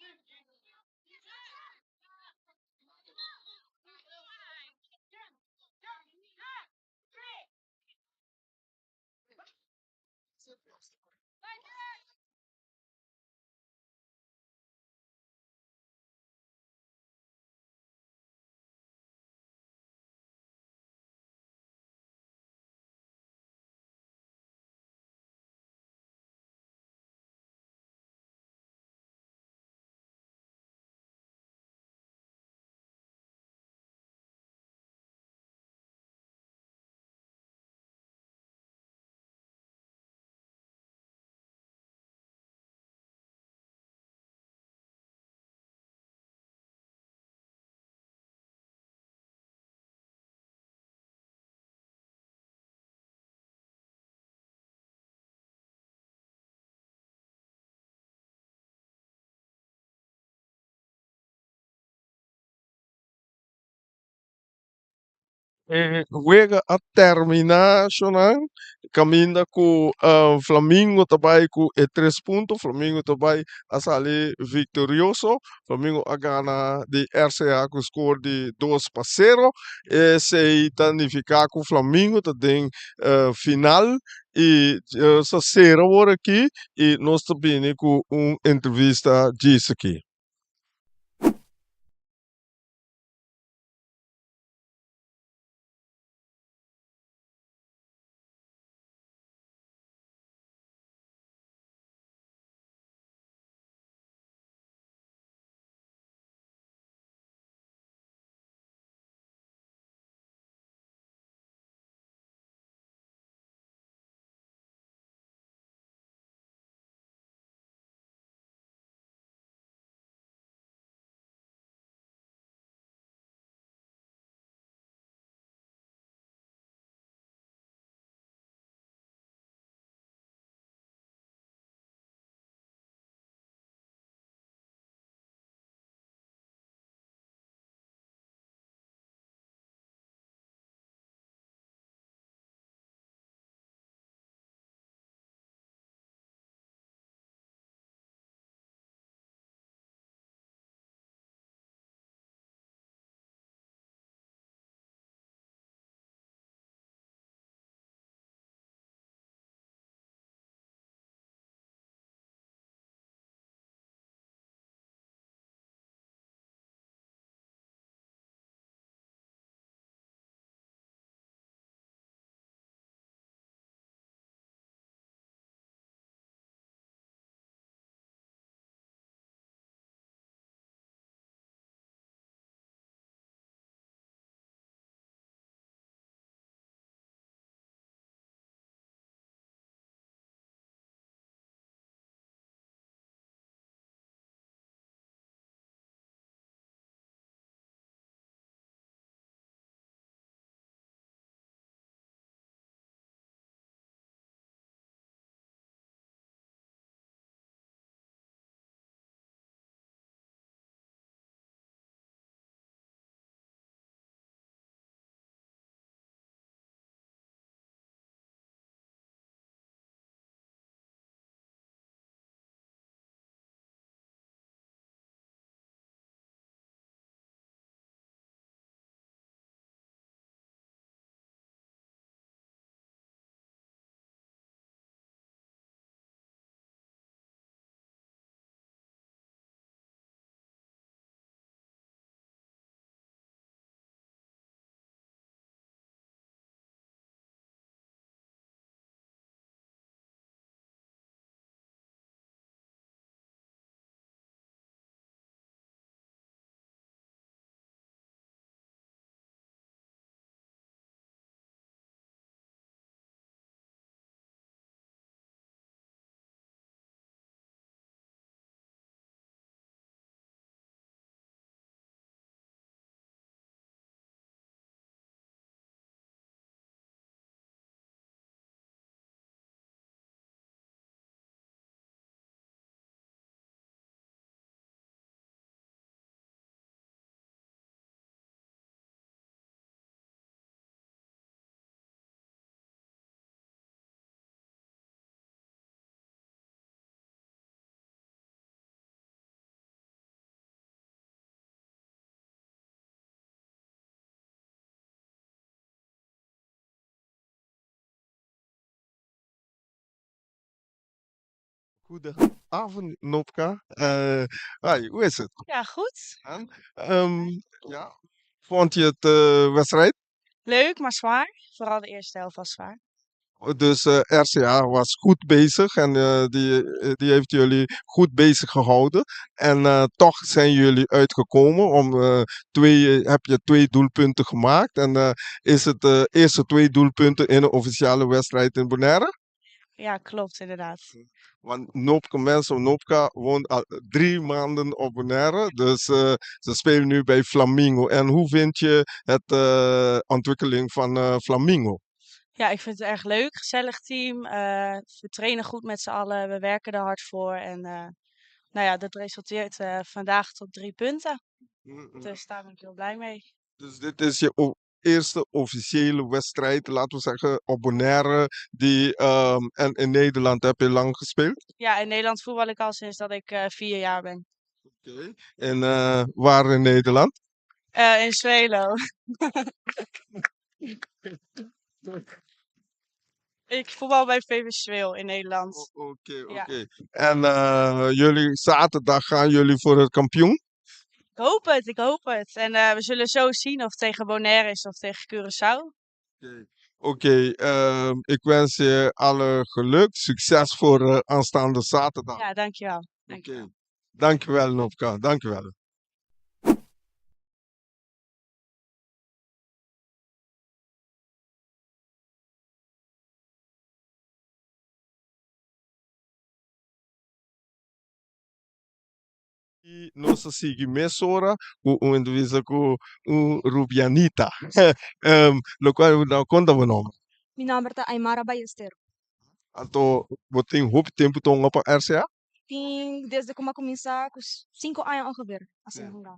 [SPEAKER 3] E E wega a termina shonan caminda cu Flamingo ta bay cu e tres punto. Flamingo ta bay a sali victorioso. Flamingo a gana di RCA cu score di 2-0. Esey ta nifica cu Flamingo ta den final y sa cera awor aki y nos ta bini cu un entrevista djis aki. Goedenavond, Nopka. Hi, hoe is het?
[SPEAKER 4] Ja, goed.
[SPEAKER 3] Ja, vond je het wedstrijd?
[SPEAKER 4] Leuk, maar zwaar. Vooral de eerste helft was zwaar.
[SPEAKER 3] Dus RCA was goed bezig en die heeft jullie goed bezig gehouden. En toch zijn jullie uitgekomen om heb je twee doelpunten gemaakt. En is het de eerste twee doelpunten in een officiële wedstrijd in Bonaire?
[SPEAKER 4] Ja, klopt inderdaad.
[SPEAKER 3] Want Nopka, mensen, Nopka woont al 3 maanden op Bonaire. Dus ze spelen nu bij Flamingo. En hoe vind je het ontwikkeling van Flamingo?
[SPEAKER 4] Ja, ik vind het erg leuk. Gezellig team. We trainen goed met z'n allen. We werken er hard voor. En nou ja, dat resulteert vandaag tot drie punten. Dus daar ben ik heel blij mee.
[SPEAKER 3] Dus dit is je eerste officiële wedstrijd, laten we zeggen, op Bonaire. En in Nederland heb je lang gespeeld?
[SPEAKER 4] Ja, in Nederland voetbal ik al sinds dat ik 4 jaar ben.
[SPEAKER 3] Oké. En waar in Nederland?
[SPEAKER 4] In Zweeloo. Ik voetbal bij VV Zweeloo in Nederland.
[SPEAKER 3] Oké,
[SPEAKER 4] Ja.
[SPEAKER 3] oké. En jullie, zaterdag gaan jullie voor het kampioen?
[SPEAKER 4] Ik hoop het, ik hoop het. En we zullen zo zien of het tegen Bonaire is of tegen Curaçao.
[SPEAKER 3] Oké, ik wens je alle geluk, succes voor aanstaande zaterdag.
[SPEAKER 4] Ja, dankjewel. Dankjewel.
[SPEAKER 3] Oké. Dankjewel, Nopka. Dankjewel. I nos a sigui mesora ku un entrevista ku un Rubianita. Lokual no konta bo nòmber.
[SPEAKER 5] Mi nòmber ta Aymara Ballestero.
[SPEAKER 3] Anto bo tin hopi tempu ta hunga pa RCA?
[SPEAKER 5] Tin desde ku mi a kuminsá ku 5 aña ongeveer asina hunga.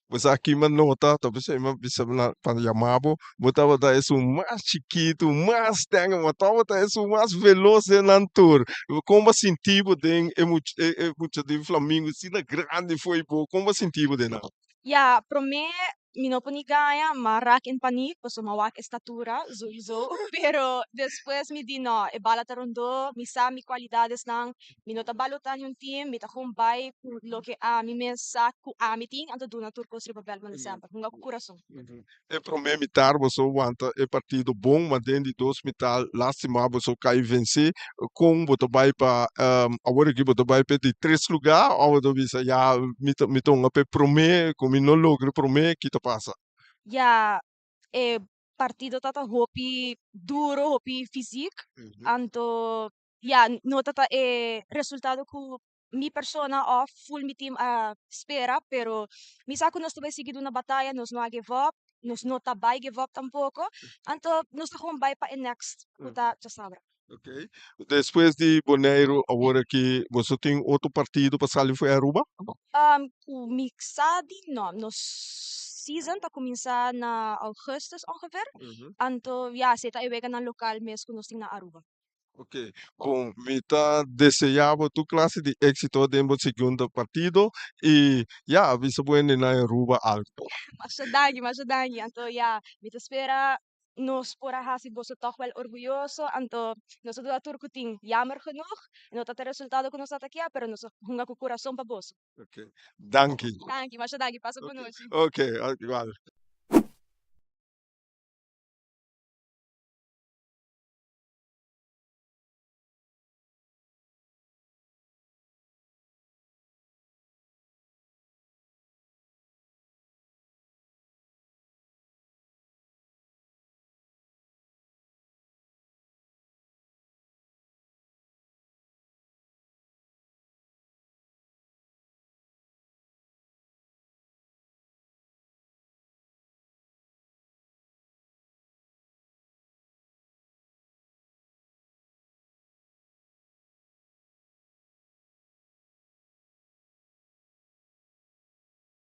[SPEAKER 3] Bo sa ki mi a nota, ta p'esei mi a bisa pa yama bo, bo tabata esun mas chikitu, mas sterk, ma tabata esun mas veloz den nan tur. Kon bo a sinti bo den e mucha di Flamingo asina grandi fo'i bo, kon bo a sinti bo den nan?
[SPEAKER 5] Ya, promé mi no por ni gaña, m'a rak in paniek, pasobra m'a wak e statura, sowieso. Pero despues mi di no, e bala ta rondó, mi sa mi kualidadesnan, mi no ta balotá niun team, mi ta gewoon bai ku loke ami mes sa ku ami tin, anto duna tur kos riba vèlt manera semper, hunga ku kurason.
[SPEAKER 3] E promé mitar boso wanta e partido bon, ma den di dos mitar lástima boso kai vensé. Kon bo ta bai pa awor aki bo ta bai pa e di tres lugá òf bo ta bisa ya mi ta mi ta hunga pa e promé, ku mi no logra e promé ki ta pasa?
[SPEAKER 5] Ya e partido tabata hopi duro, hopi fysiek, anto ya no tabata e resultado ku mi persona òf full mi team a spera, pero mi sa ku nos ta bai sigui duna bataya, nos no a give up, nos no ta bai give up tampoko, anto nos ta gewoon bai pa e next ku ta djasabra.
[SPEAKER 3] Ok. Despues di Boneiru awor aki boso tin otro partido pa sali for Aruba?
[SPEAKER 5] Ku mi sa di no. Nos season ta kuminsá na augustus ongeveer, anto ya esei ta e weganan lokal mes ku nos tin na Aruba.
[SPEAKER 3] Ok, bon, mi ta deseá bo tur klase di éksito den bo segundo partido i ya, bisa bo hende na Aruba algu.
[SPEAKER 5] Masha danki, masha danki. Anto ya, mi ta spera nos por a hasi boso tòg wèl orguyoso. Anto nos a duna tur ku tin. Jammer genoeg, no ta ta e resultado ku nos tabata kia, pero nos a hunga ku kurason pa boso.
[SPEAKER 3] Ok, danki.
[SPEAKER 5] Danki, masha danki. Pasa bon nochi.
[SPEAKER 3] Ok, igual.